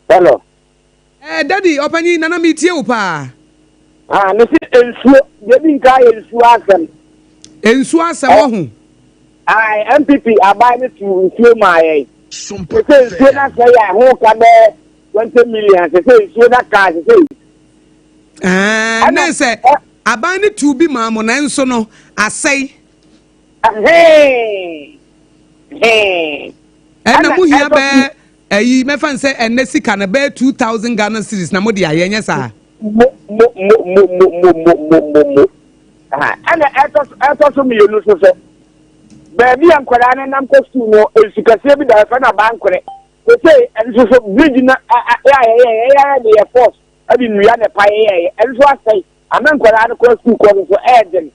Hello. Eh, daddy, ɔpanyin, nana mi tie wo paa. Ah, me se nsuo, deɛ bi nka yɛ nsuo asɛm. Nsuo asɛm wɔ ho. Ah, NPP aban no tu nsuo maa yɛn. Sɛ sɛ nsuo no asɛ yɛ ho ka bɛɛ 20 million, sɛ sɛ nsuo no aka sɛ sɛ. Ɛɛ, ne sɛ aban no tu bi maa mo, nanso no asɛe. Ɛna mo hia bɛɛ ɛyi mɛfa n sɛ ɛnɛ sika no bɛyɛ 2,000 Ghana cedis na mo de ayɛ, nyɛ saa? Mo mo mo mo mo mo mo mo mo mo. Ɛna ɛtɔ so mmienu so so baabi a nkwadaa no nam kɔ sukuu no, nsu kɛseɛ bi da ɛfɛ na bankorɛ sese ɛno nso so bridge na ɛ a yɛyɛ yɛyɛ de yɛ force ɛde nnua na ɛpa yɛyɛ, ɛno nso asɛe ama nkwadaa no kɔ sukuu kɔ no so ɛɛden.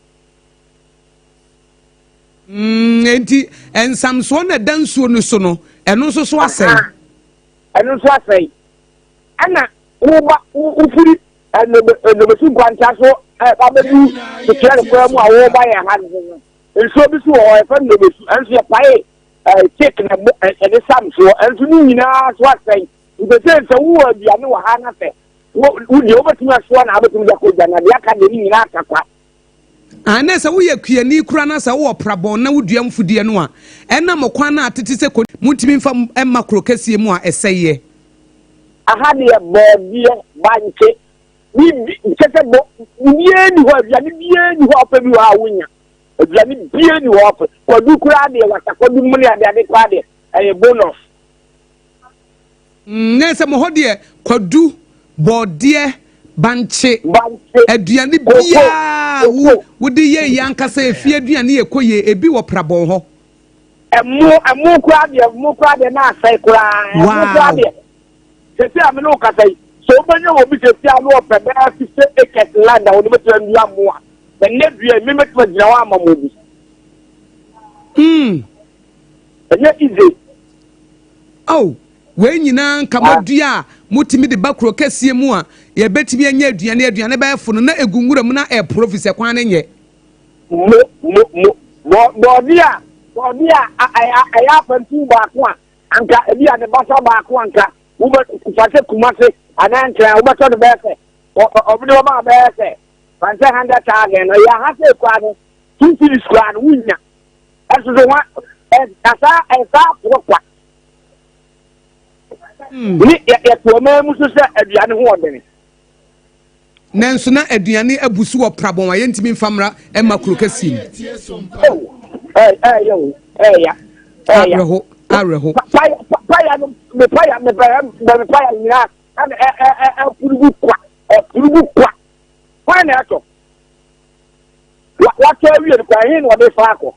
Nti nsamsoɔ na ɛda nsuo no so no, ɛno nso so asɛe. Ɛno nso asɛe. Ɛna woba wofiri ɛnobɛsi nkwanta so abɛdu tutua ne kwan mu a woba yɛn ha no, nsuo bi so wɔ hɔ yɛfɛ nnobɛsu, ɛnso yɛpae ɛɛ check na mo ɛde sam soɔ, ɛnso ne nyinaa so asɛe. Nti sɛ wowɔ aduane wɔ ha na sɛ wo deɛ wobɛtumi asoa na wobɛtumi de akɔ dwa na deɛ aka deɛ ne nyinaa aka kwa. Ana sɛ woyɛ kuani kura na sɛ wowɔ prabɔn na wodua mfudeɛ no a, ɛnam kwan no atete sɛ montumi mfa mma kuro kɛseɛ mu a ɛsɛeɛ. Aha deɛ, bɔɔdeɛ, bankye, bibi kyɛ sɛ bɔ bibiara ni hɔ, aduane biara ni hɔ a ɔpɛ bi wɔ hɔ a wonya aduane biara ni hɔ a ɔpɛ. Kwadu koraa deɛ, wasa kwadu mu ne ade ade koraa deɛ, ɛyɛ bonus. Ne sɛ mo hɔ deɛ, kwadu, bɔɔdeɛ, bankye, aduane biara wo wode yɛ yɛ ankasa efie aduane yɛ kɔ yɛ ebi wɔ prabɔn hɔ. Ɛmo koraa deɛ, ɛmo koraa deɛ na asɛe koraa, ɛmo koraa deɛ, sese a me ne wo kasa yi sɛ wobɛnya wɔ bi sese a na ɔpɛ bɛyɛ 50 acres land a wɔde bɛtumi adua mo a, na nnɛ dua yi me mɛtumi agyina hɔ ama mo bi. Ɛnyɛ easy. Oh, wei nyinaa nka modua a motumi de ba kuro kɛseɛ mu a yɛbɛtumi anya aduane, aduane bɛyɛ fo no na egu nwura mu na ɛporo fi sɛ kwan no nyɛ. Mo mo mo bɔɔde a bɔɔde a ɛyɛ afantu baako a anka ebi a ne basa baako anka wobɛ fa sɛ Kumase anaa Nkran wobɛtɔ no bɛyɛ sɛ ɔbɛde wɔn a bɛyɛ sɛ fa sɛ 100,000 no, yɛ aha sɛ ekura no 2 cedis kura no wunya. Ɛsoso wɔn ɛ ɛsa ɛsa aporɔ kwa. Ne yɛto ɔman mu so sɛ aduane ho ɔdene. Nanso na aduane abu so wɔ prabɔn a yɛntumi mfa mmra ɛma kuro kɛseɛ mu. Ɛyɛ o, ɛyà, ɛyà. Awerɛho, awerɛho. Paya, paya no, me paya, me paya, me paya nyinaa ɛna ɛ ɛ ɛ ɛpurugu kwa, ɛpurugu kwa. Kwan na ɛtɔ wa watɔ awie no kwa, ɛhe na ɔde fa akɔ?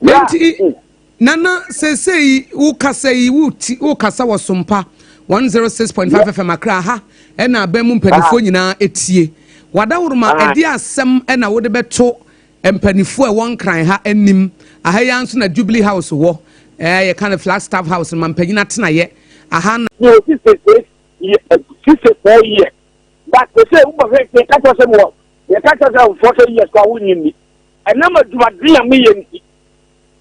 Nti nana, seesei wokasa yi, woti wokasa wɔ Sompa 106.5 FM Akra ha, ɛna abɛn mu mpanimfoɔ nyinaa etie wadaworoma. Ɛde asɛm ɛna wode bɛto mpanimfoɔ a ɛwɔ Nkran ha anim aha yi nso na Jubilee House wɔ, yɛka no Flagstaff House ma mpanyin atenayɛ aha na. Ní o 66 years, 64 years, but sɛ wobɛhwɛ yɛ ka kyerɛ sɛ wɔ yɛ ka kyerɛ sɛ 40 years kɔ a wonyi ni, ɛnam adwumaden a meyɛ nti.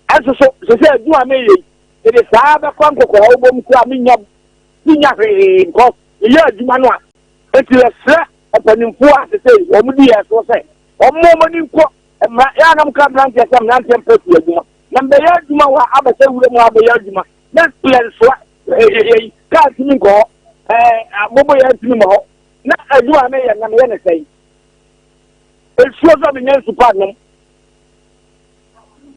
Ɛnso so sɛ adwuma a meyɛ yi yɛde saa bɛkɔ nkɔkɔɔ wobɔ mu koraa, menya hwee nkɔ meyɛ adwuma no a. Eti yɛsrɛ mpanimfoɔ a sɛ wɔn di yɛn so sɛ wɔn mo wɔn ani nkɔ mmara yɛn anam ka mmeranteɛ sɛ mmeranteɛ mpɛ fi adwuma na mbɛyɛ adwuma wɔ abɛsɛ wura mu abɛyɛ adwuma na yɛn soa ɛɛ kaa ntumi nkɔ hɔ, abobo yɛn ntumi mɔ hɔ na adwuma a meyɛ na meyɛ ne sɛn? Nsuo sɛ menya nsu pa nom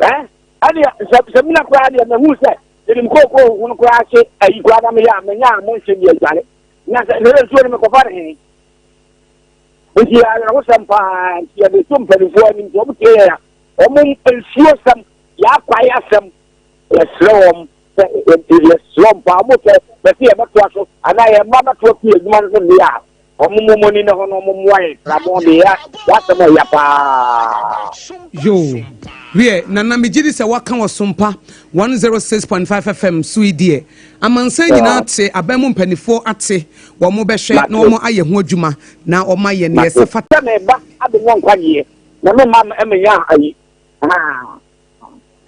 ɛne sɛ mina koraa deɛ, mahu sɛ yɛnim kookoo ho no koraa hye ayi koraa na meyɛ a menya a monhye deɛ adwale na sɛ nsuo no mekɔfa ne he? Nti awerɛhosɛm paa. Nti yɛde so mpanimfoɔ anim sɛ ɔmo tie yɛn a, ɔmo nsuo sɛm, yɛakwae asɛm, yɛsrɛ wɔn sɛ yɛsrɛ wɔn paa. Ɔmo sɛ bɛsi yɛbɛtoa so anaa yɛn mma bɛtoa fi adwuma no so deɛ a, ɔmo momoni ne ho na ɔmo mmoa yɛn prabɔn de yɛ yɛasɛm a ɛyɛ paa. Yo, wiɛ, nana, megye di sɛ waka wɔ Sompa 106.5 FM so yi deɛ, amansan nyinaa te, abɛn mu mpanimfoɔ ate, wɔn mo bɛhwɛ na wɔn ayɛ ho adwuma na wɔn ayɛ neɛ ɛsɛ fata. Sɛ meba abɛnya nkwagyeɛ na mema menya ayi.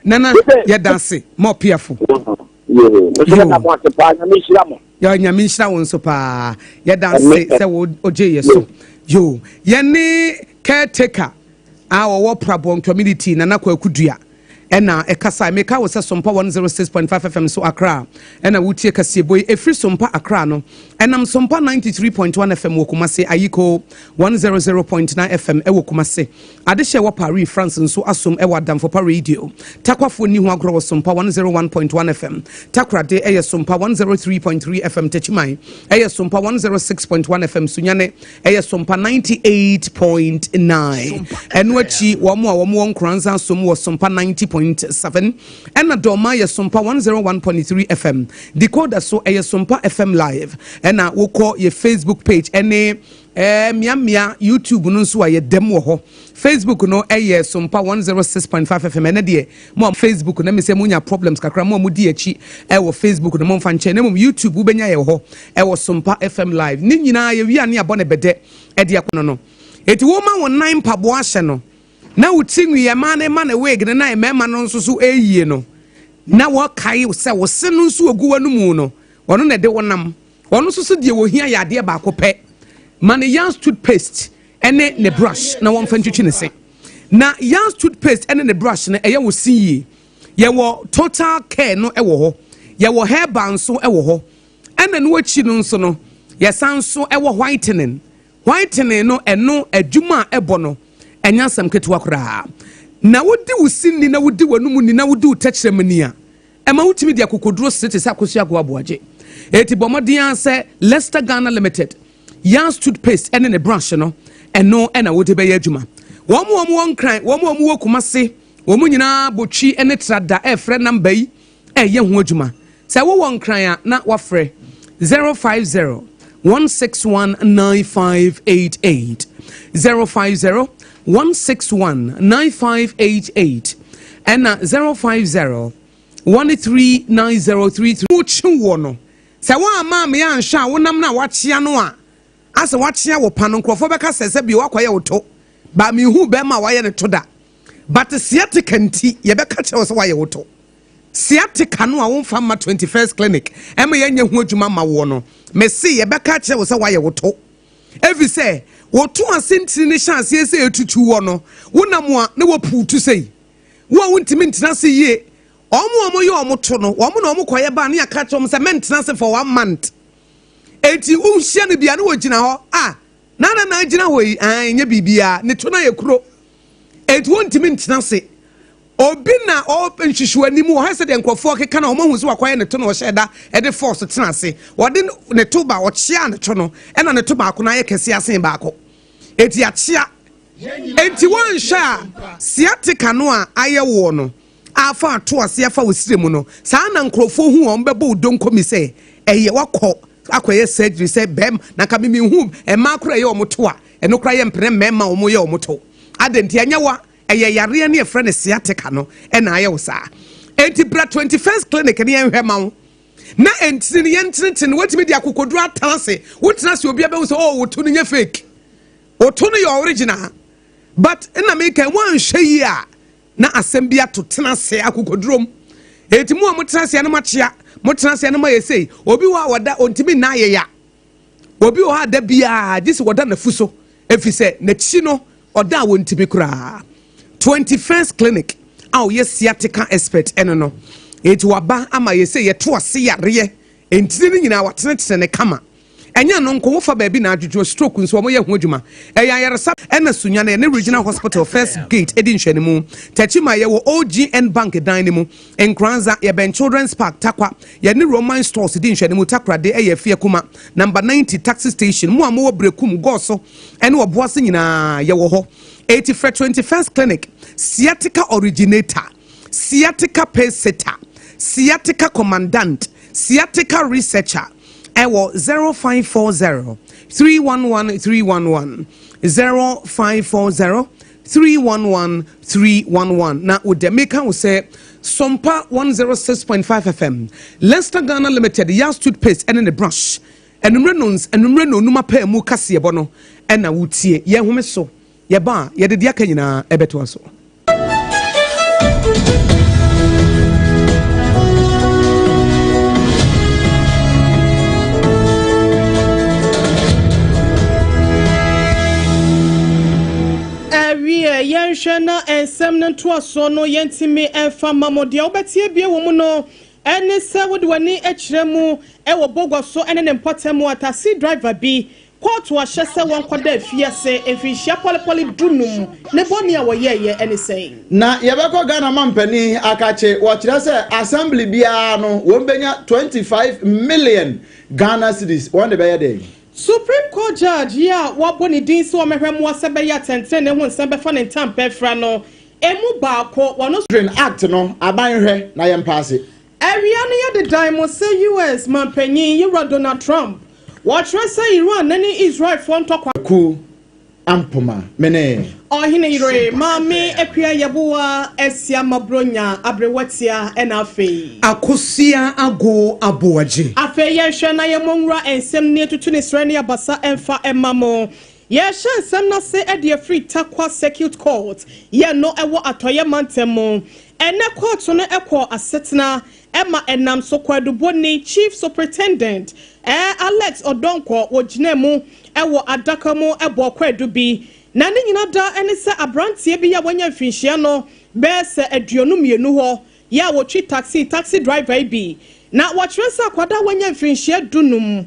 Nana, yɛda ase ma ɔpiafo. Yoo, mo nso mɛda mo ase paa, Nyame nhyira mo. Yɛ Nyame nhyira wo nso paa. Yɛda ase sɛ wo ogye yɛ so. Yoo, yɛne caretaker a ɔwɔ Prabong community Nana Kwaku Dua ɛna ɛkasa. Meka wo sɛ Sompa 106.5 FM so Accra ɛna wotie kaseɛbɔ yi. Ɛfiri Sompa Accra no ɛnam Sompa 93.1 FM wɔ Kumase, Ayiko 100.9 FM ɛwɔ Kumase. Adehyɛ wɔ Paris, France nso asom ɛwɔ Adamfopa Radio. Takwafoɔ nni ho agorɔ wɔ Sompa 101.1 FM. Takorade ɛyɛ Sompa 103.3 FM. Techiman ɛyɛ Sompa 106.1 FM. Sunyane ɛyɛ Sompa 98.9. Ɛno akyi wɔn a wɔn wɔ Nkoranza asom wɔ Sompa 90.7. Ɛna Dɔma yɛ Sompa 101.3 FM. Decoder so ɛyɛ Sompa FM Live. Ɛna wokɔ yɛ Facebook page ɛne mmeammea YouTube no nso a yɛdɛm wɔ hɔ. Facebook no ɛyɛ Sompa 106.5 FM. Ɛnɛ deɛ mo a Facebook na mi sɛ mo nya problems kakra, mo a mo di akyi ɛwɔ Facebook no mo nfa nkyɛn, na mmom YouTube wobɛnya yɛ hɔ ɛwɔ Sompa FM Live. Ne nyinaa yɛwia ne abɔ ne bɛdɛ ɛde akɔ no. Eti wɔn ma wɔn nan mpaboa ahyɛ no na wo ti nwi yɛ mmaa ne ma ne wig no na mmarima no nso so ɛyie no na wɔkae sɛ wo se no nso ogu w'anomu no, ɔno na ɛde wo nam. Ɔno nso so deɛ wɔhia yɛ adeɛ baako pɛ, ma ne Yans toothpaste ɛne ne brush na wɔmfa ntwitwi ne se. Na Yans toothpaste ɛne ne brush no ɛyɛ wo se yie. Yɛwɔ total care no ɛwɔ hɔ, yɛwɔ herbal nso ɛwɔ hɔ, ɛna no akyi no nso no yɛsan nso ɛwɔ whitening. Whitening no, ɛno adwuma a ɛbɔ no ɛnyɛ asɛm ketewa koraa. Na wodi wo si ni na wodi w'anum ni na wodi wo tɛkyerɛm ni a, ɛma wotumi de akokoduro sere te sɛ Akosua Agoa Aboagye. Eti bɔ mmɔden ara sɛ Leicester Ghana Limited Yans toothpaste ɛne ne brush no, ɛno ɛna wode bɛyɛ adwuma. Wɔn a wɔn wɔ Nkran, wɔn a wɔn wɔ Kumase, wɔn nyinaa botwi ne trada ɛfrɛ number yi ɛyɛ ho adwuma. Sɛ wowɔ Nkran a, na wafrɛ 050 161 9588, 050 161 9588, ɛna 050 139033. Wokyi wɔ no sɛ woama me anhwɛ a, wonam no a wakyea no a asɛ wakyea wo pa no, nkurɔfoɔ bɛka sɛ bio wakɔyɛ wo to ba. Mehu bɛrima a wayɛ ne to da, but sciatica nti yɛbɛka kyerɛ wo sɛ wayɛ wo to. Sciatica no a womfa mma 21st Clinic ɛma yɛnyɛ ho adwuma ma woɔ no, mese yɛbɛka kyerɛ wo sɛ wayɛ wo to, ɛfiri sɛ wɔto ase ntini ne hyɛ aseɛ sɛ ɛtutu wɔ no, wonam a na wɔpuutu sei, wo a wontumi ntena ase yie. Ɔmo a ɔmo yɛ ɔmo to no, ɔmo na ɔmo kɔyɛ ba ne yɛka kyerɛ ɔmo sɛ mɛntena ase for one month. Eti wohyia no bia ne wɔgyina hɔ a nana na gyina hɔ yi an nyɛ biribiara, ne to no yɛ kuro, eti wɔntumi ntena ase. Obi na ɔ nhwehwɛ anim wɔ ha sɛ deɛ nkurɔfoɔ keka na ɔmo ahu sɛ wakɔyɛ ne to na ɔhyɛ da ɛde force tena ase. Wɔde ne to ba ɔkyea ne to no, ɛna ne to baako na ayɛ kɛse asen baako, eti akyea. Enti wɔnhwɛ a sciatica no a ayɛ woɔ no afa ato ase afa wo sire mu no, saa na nkurɔfoɔ hu wɔn bɛbɔ wo donkomi sɛ ɛyɛ wakɔ akɔyɛ surgery sɛ bɛrima. Na nka mimi hu mmaa kora ɛyɛ wɔn to a, ɛno kora yɛ mpene mmarima a wɔn yɛ wɔn to ade. Nti ɛnyɛ wa, ɛyɛ yareɛ ne yɛfrɛ no sciatica no ɛna ayɛ wo saa. Enti bra 21st Clinic ne yɛnhwɛ ma wo na ntini no yɛntenetene no, watumi de akokoduro atena ase. Wotena ase, obi abɛhu sɛ oh, woto no nyɛ fake, woto no yɛ original. But ɛna meka, woanhwɛ yie a na asɛm bi ato. Tena ase akokodurom. Eti mu a motena ase no makyea, motena ase no mayɛ sei. Obi wɔ a wɔda ontumi nna ayɛya. Obi wɔ hɔ a da biara gye sɛ wɔda n'afu so, ɛfiri sɛ n'akyi no ɔda a wɔntumi koraa. 21st Clinic a ɔyɛ sciatica expert ɛno no, eti waba ama yɛ sɛ yɛto ase yareɛ ntini no nyinaa, watenetene ne kama. Ɛnyɛ no nko, wofa baabi na adwodwo stroke nso wɔyɛ ho adwuma. Ɛyɛ ayaresa. Ɛna Sunyane ne Regional Hospital first gate ɛdi nhwɛnimu. Tɛkyima yɛwɔ OGN Bank dan no mu. Nkoranza yɛbɛn Children's Park. Takwa yɛne Roman Stores di nhwɛnimu. Takorade ɛyɛ Afie Kuma number 90 taxi station. Mu a mowɔ Brekum, Gɔɔso ɛne Ɔboase nyinaa yɛwɔ hɔ. Eti frɛ 21st Clinic, sciatica originator, sciatica pacesetter, sciatica commandant, sciatica researcher, ɛwɔ 0540 311 311, 0540 311 311. Na wode meka wo sɛ Sompa 106.5 FM, Leicester Ghana Limited Yas toothpaste ɛne ne brush, anummerɛ no anummerɛ no onum apaa mu kaseɛbɔ no ɛna wotie. Yɛn home so yɛba a, yɛde deɛ aka nyinaa ɛbɛtoa so. Yɛnhwɛ na nsɛm no ntoasoɔ no yɛntumi mfa mma mo. Deɛ wobɛte abie wɔ mu no ne sɛ wode w'ani kyerɛ mu wɔ Bogoso ne ne mpɔtam a taxi driver bi kɔɔto ahyɛ sɛ wɔnkɔda afiase mfirinhyia pɔlepɔle dunum. Ne bɔne a wɔyɛeɛ ne sɛn? Na yɛbɛkɔ Ghana mampanin akakye, wɔkyerɛ sɛ assembly biara no wɔn bɛnya 25 million Ghana cedis, wɔn de bɛyɛ dɛn? Supreme Court Judge yi a wɔabɔ ne din sɛ ɔmmɛhwɛ mmoa sɛ ɛbɛyɛ atɛntrenee ho nsɛm bɛfa ne ntampɛfra no emu baako, wɔno. Children Act no aban hwɛ na yɛmpaase. Awia no yɛde dan mo sɛ US manpanyin Yewura Donald Trump wɔkyerɛ sɛ Iran ne ne Israelfoɔ ntɔkwa. Aku Ampoma me ne. Ɔhene yere, Maame Akua Yeboah Asiamah Bronya Aberewatia ɛna afei. Akosua Ago Aboagye. Afei yɛnhwɛ na yɛmmɔ nwura nsɛm ne yɛtutu ne serɛ ne abasa mfa mma mo. Yɛrehyɛ nsɛm no ase de afiri Tarkwa Circuit Court, yɛ no wɔ Atɔeɛ Mantam mu. Ɛnnɛ kɔɔto no kɔɔ asetena ma ɛnam so kwaadubɔni Chief Superintendent Alex Odonkor wɔgyinaa mu wɔ adaka mu bɔɔ kwaadu bi. Na ne nyina da ne sɛ aberanteɛ bi a wanya mfinhyia no bɛyɛ sɛ 22 hɔ yɛ a wɔtwi taxi, taxi driver, yi bi. Na wɔkyerɛ sɛ akwadaa a wanya mfirinhyia 15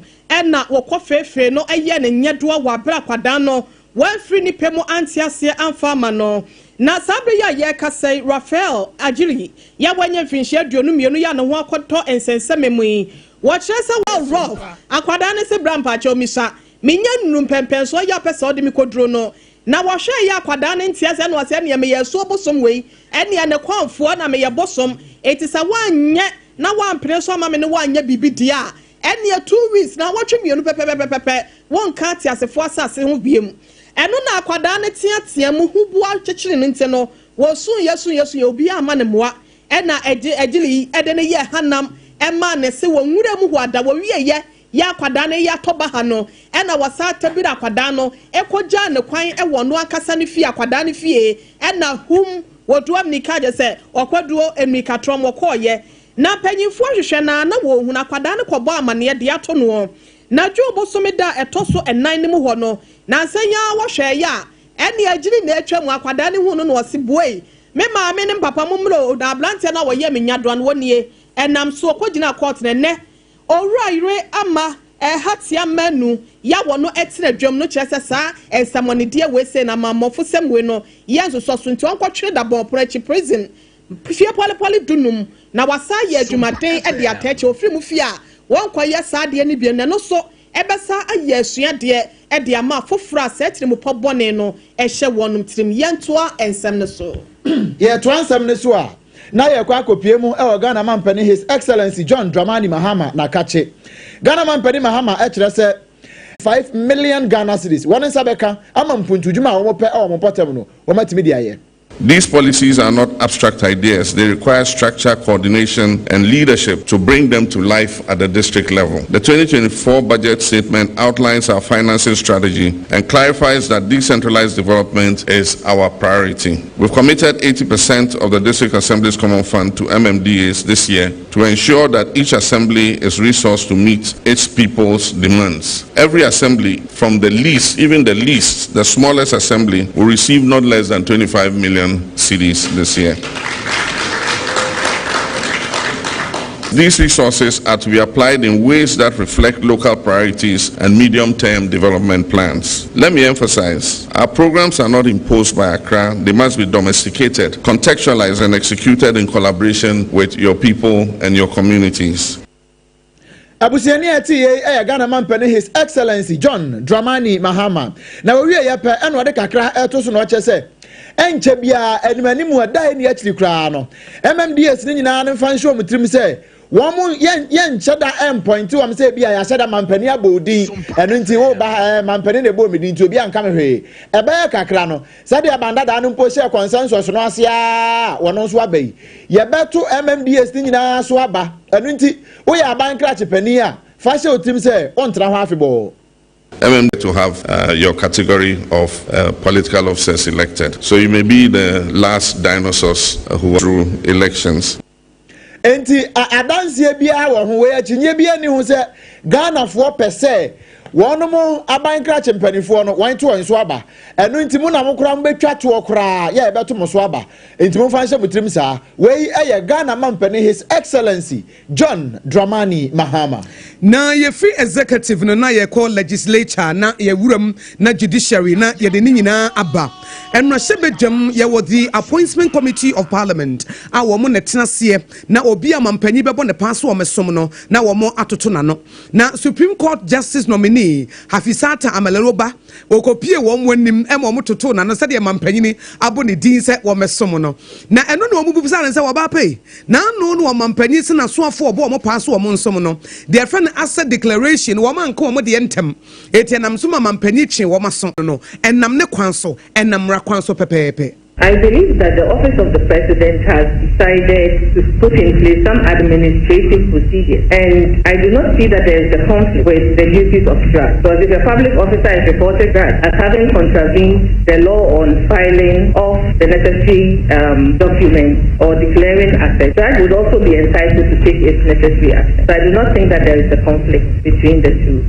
na wɔkɔ feefee no yɛɛ no nyɛdoa wɔ aberɛ a akwadaa no wamfiri ne pɛ mu ante aseɛ amfa ama no. Na saa berɛ yi a yɛrekasa yi, Raphael Agyiri yi a wanya mfirinhyia 22 yi a ne ho akɔtɔ nsɛnsɛmɛ mu yi, wɔkyerɛ sɛ wɔ rough akwadaa no se bra mpaakyɛw misua, menya nnuru mpɛmpɛnsoɔ yi a ɔpɛ sɛ ɔde me kɔduro no. Na wɔhwɛɛ yɛ akwadaa no nte aseɛ na ɔsɛ ɛneɛ meyɛ asuo bosom wei, ɛneɛ ne kɔnfoɔ na meyɛ bosom, enti sɛ woanyɛ na woampene so ama me ne woanyɛ biribi deɛ a, ɛneɛ 2 weeks na 2 weeks pɛpɛpɛpɛpɛ wonka ateasefoɔ asase ho biem. Ɛno na akwadaa no teatea mu huboa kyekyere no nti no wɔsuiɛ suiɛ suiɛ, obiara ama ne mmoa. Ɛna ɛgye agyili yi ɛde no yɛ hanam ɛma ne se wɔ nwura mu hɔ ada. Wɔwieyɛ yɛ akwadaa no yɛ atɔ ba ha no, ɛna wɔsan tabiri akwadaa no ɛkɔgyaa ne kwan ɛwɔ ɔno ankasa ne fie, akwadaa no fie. Ɛna hum wɔdua mmirika gye sɛ ɔkɔduo mmirika trɔm wɔkɔɔyɛ na mpanyinfoɔ hwehwɛ na na wɔhunu akwadaa no kɔbɔ amaneɛ de ato noɔ. Na dwo bosome da a ɛtɔ so 4 no mu hɔ no nansa yi ara wɔhwɛ yɛ a ɛne agyiri na atwa mu akwadaa no hu no na ɔse, "Buei, me maame ne papa mo mmerɛ o, na aberanteɛ no a wɔyɛ me nyadoa no wɔnie." Ɛnam so ɔkɔgyina court no. Ɛnɛ owura yere ama ɛha tia manu yɛawɔ no ɛtena dwam no kyerɛ sɛ saa nsɛmɔnedeɛ wei sei na amammɔfo sɛm wei no yɛ nsosɔ so nti ɔnkɔtwere da bɔnpono akyi prison fie pɔlepɔle 15 na wasa yɛ adwumaden de atɛkyɛ ofiri mu fie a wɔnkɔyɛ saa adeɛ no bio. Na ɛno so ɛbɛsa ayɛ asuadeɛ de ama afoforɔ a saa tirimupɔ bɔne no ɛhyɛ wɔn tirim. Yɛntoa nsɛm no so. Yɛtoa nsɛm no so a, na yɛkɔ akɔpie mu ɛwɔ Ghana mampanin His Excellency John Dramani Mahama na kakye Ghana mampanin Mahama ɛkyerɛ sɛ 5 million Ghana cedis wɔn nsa bɛka ama mpuntudwuma a wɔn pɛ ɛwɔ wɔn mpɔtam no wɔn atumi de ayɛ. These policies are not abstract ideas. They require structure, coordination, and leadership to bring them to life at the district level. The 2024 budget statement outlines our financing strategy and clarifies that decentralized development is our priority. We've committed 80% of the District Assembly's Common Fund to MMDAs this year to ensure that each assembly is resourced to meet its people's demands. Every assembly, from the least, even the least, the smallest assembly, will receive not less than 25 million cedis this year. These resources are to be applied in ways that reflect local priorities and medium-term development plans. Let me emphasize, our programs are not imposed by Accra. They must be domesticated, contextualized, and executed in collaboration with your people and your communities. Abusuani a ɛte yei ɛyɛ Ghana mampanin His Excellency John Dramani Mahama. Na wɔwie yɛ pɛ ɛna ɔde kakra ɛto so na ɔkyɛ sɛ ɛnkyɛ biara anim anim a da ɛni akyiri koraa no MMDAs ne nyinaa no mfa nhyɛ wɔn tirim sɛ wɔn mo yɛn yɛnhyɛ da ɛmpɔnte wɔn sɛ ebi a yɛahyɛ da mampanin abɔ odin, ɛno nti wo ba mampanin na ɛbɔ omi din nti obi anka me hwee. Ɛbɛyɛ kakra no, sɛdeɛ abandadaa no mpo hyɛ consensus no ase a wɔn nso aba yi, yɛbɛto MMDAs ne nyinaa so aba. Ɛno nti woyɛ aban krakye panin a, fa hyɛ otirim sɛ ɔntena hɔ afebɔɔ. MM to have your category of political officers elected. So you may be the last dinosaurs who through elections. Nti adanseɛ biara wɔ ho wei, akyinnye biara ni ho sɛ Ghanafoɔ pɛ sɛ Wɔnom aban krakye mpanimfoɔ no, wɔn to wɔn so aba. Ɛno nti mo na mo koraa mobɛtwa toɔ koraa yɛ a yɛbɛto mo so aba. Nti momfa nhyɛ mo tirim saa. Wei yɛ Ghana mampanin His Excellency John Dramani Mahama. Na yɛfiri executive no na yɛkɔ legislature na yɛwura mu na judiciary na yɛde ne nyinaa aba. Mmarahyɛbadwam yɛwɔ the Appointment Committee of Parliament a wɔn na ɛtena aseɛ na obi a mampanyin bɛbɔ ne paa so wɔn som no na wɔn atoto n'ano. Na Supreme Court Justice nominee Hafisata Amaleloba wɔkɔpie wɔn anim ma wɔn totoo n'ano sɛdeɛ mampanyini abɔ ne din sɛ wɔmmɛsom no. Na ɛno na wɔn bubisa no sɛ wɔba pɛ n'ano no wɔn sɛ n'asoafoɔ ɔbɔ wɔn paa so wɔn nsom no deɛ ɛfɛ no asset declaration wɔn anka wɔn deɛ ntɛm eti ɛnam so ma mampanyin twe wɔn aso no ɛnam ne kwan so ɛnam mmara kwan so pɛpɛɛpɛ. I believe that the Office of the President has decided to put in place some administrative procedures, and I do not see that there is a conflict with the duties of CHRAJ. Because if a public officer is reported as having contravened the law on filing of the necessary documents or declaring assets, CHRAJ would also be entitled to take its necessary action. So I do not think that there is a conflict between the two.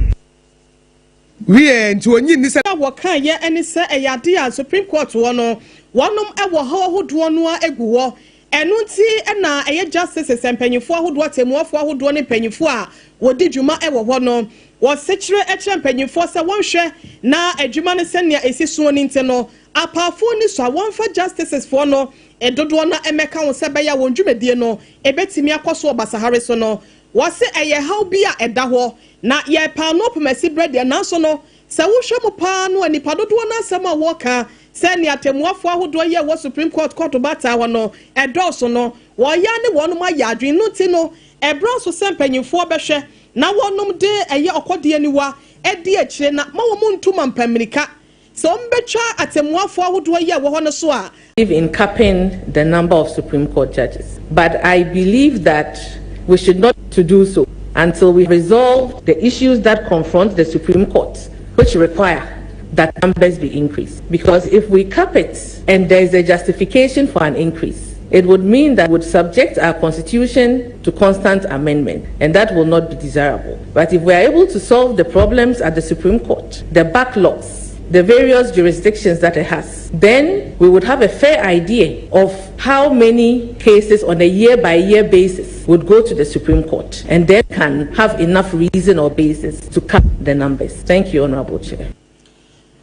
Wie nti onyi ni sɛ. Wɔka yɛ ɛne sɛ ɛyɛ ade a Supreme Court wɔ no wɔnom ɛwɔ ha ahodoɔ no egu hɔ. Ɛno nti ɛna ɛyɛ justices mpanyinfoɔ ahodoɔ, atemmuafoɔ ahodoɔ ne mpanyinfoɔ a wɔdi dwuma ɛwɔ hɔ no wɔsekyerɛ ɛkyerɛ mpanyinfoɔ sɛ wɔnhwɛ na adwuma no sɛnea esi soɔ ne nti no apaafoɔ ni so a wɔmfa justices foɔ no ɛdodoɔ no ɛmɛka ho sɛ bɛyɛ a wɔn dwumadie no ebɛtumi akɔ so wɔ basahare so no. Wɔse ɛyɛ haw bi a ɛda hɔ na yɛpa no pomasi berɛ deɛ, nanso no sɛ wohwɛ mu paa no a nipa dodoɔ no asɛm a wɔka sɛ nea atemmuafoɔ ahodoɔ yɛ wɔ Supreme Court kɔɔto bataa hɔ no ɛdɔɔso no wɔyɛ ne wɔnom ayɛ adwene no ti no ɛberɛ so sɛ mpanyinfoɔ bɛhwɛ na wɔnom de ɛyɛ ɔkɔdeɛ niwa ɛdi akyire na ma wɔn ntu ma mpammirika sɛ wɔn bɛtwa atemmuafoɔ ahodoɔ yi a ɛwɔ hɔ no so a. In capping the number of Supreme Court judges, but I believe that we should not to do so until we resolve the issues that confront the Supreme Court, which require that numbers be increased. Because if we cap it and there is a justification for an increase, it would mean that we would subject our constitution to constant amendment, and that will not be desirable. But if we are able to solve the problems at the Supreme Court, the backlogs, the various jurisdictions that it has, then we would have a fair idea of how many cases on a year by year basis would go to the Supreme Court, and then can have enough reason or basis to cap the numbers. Thank you, Honorable Chair.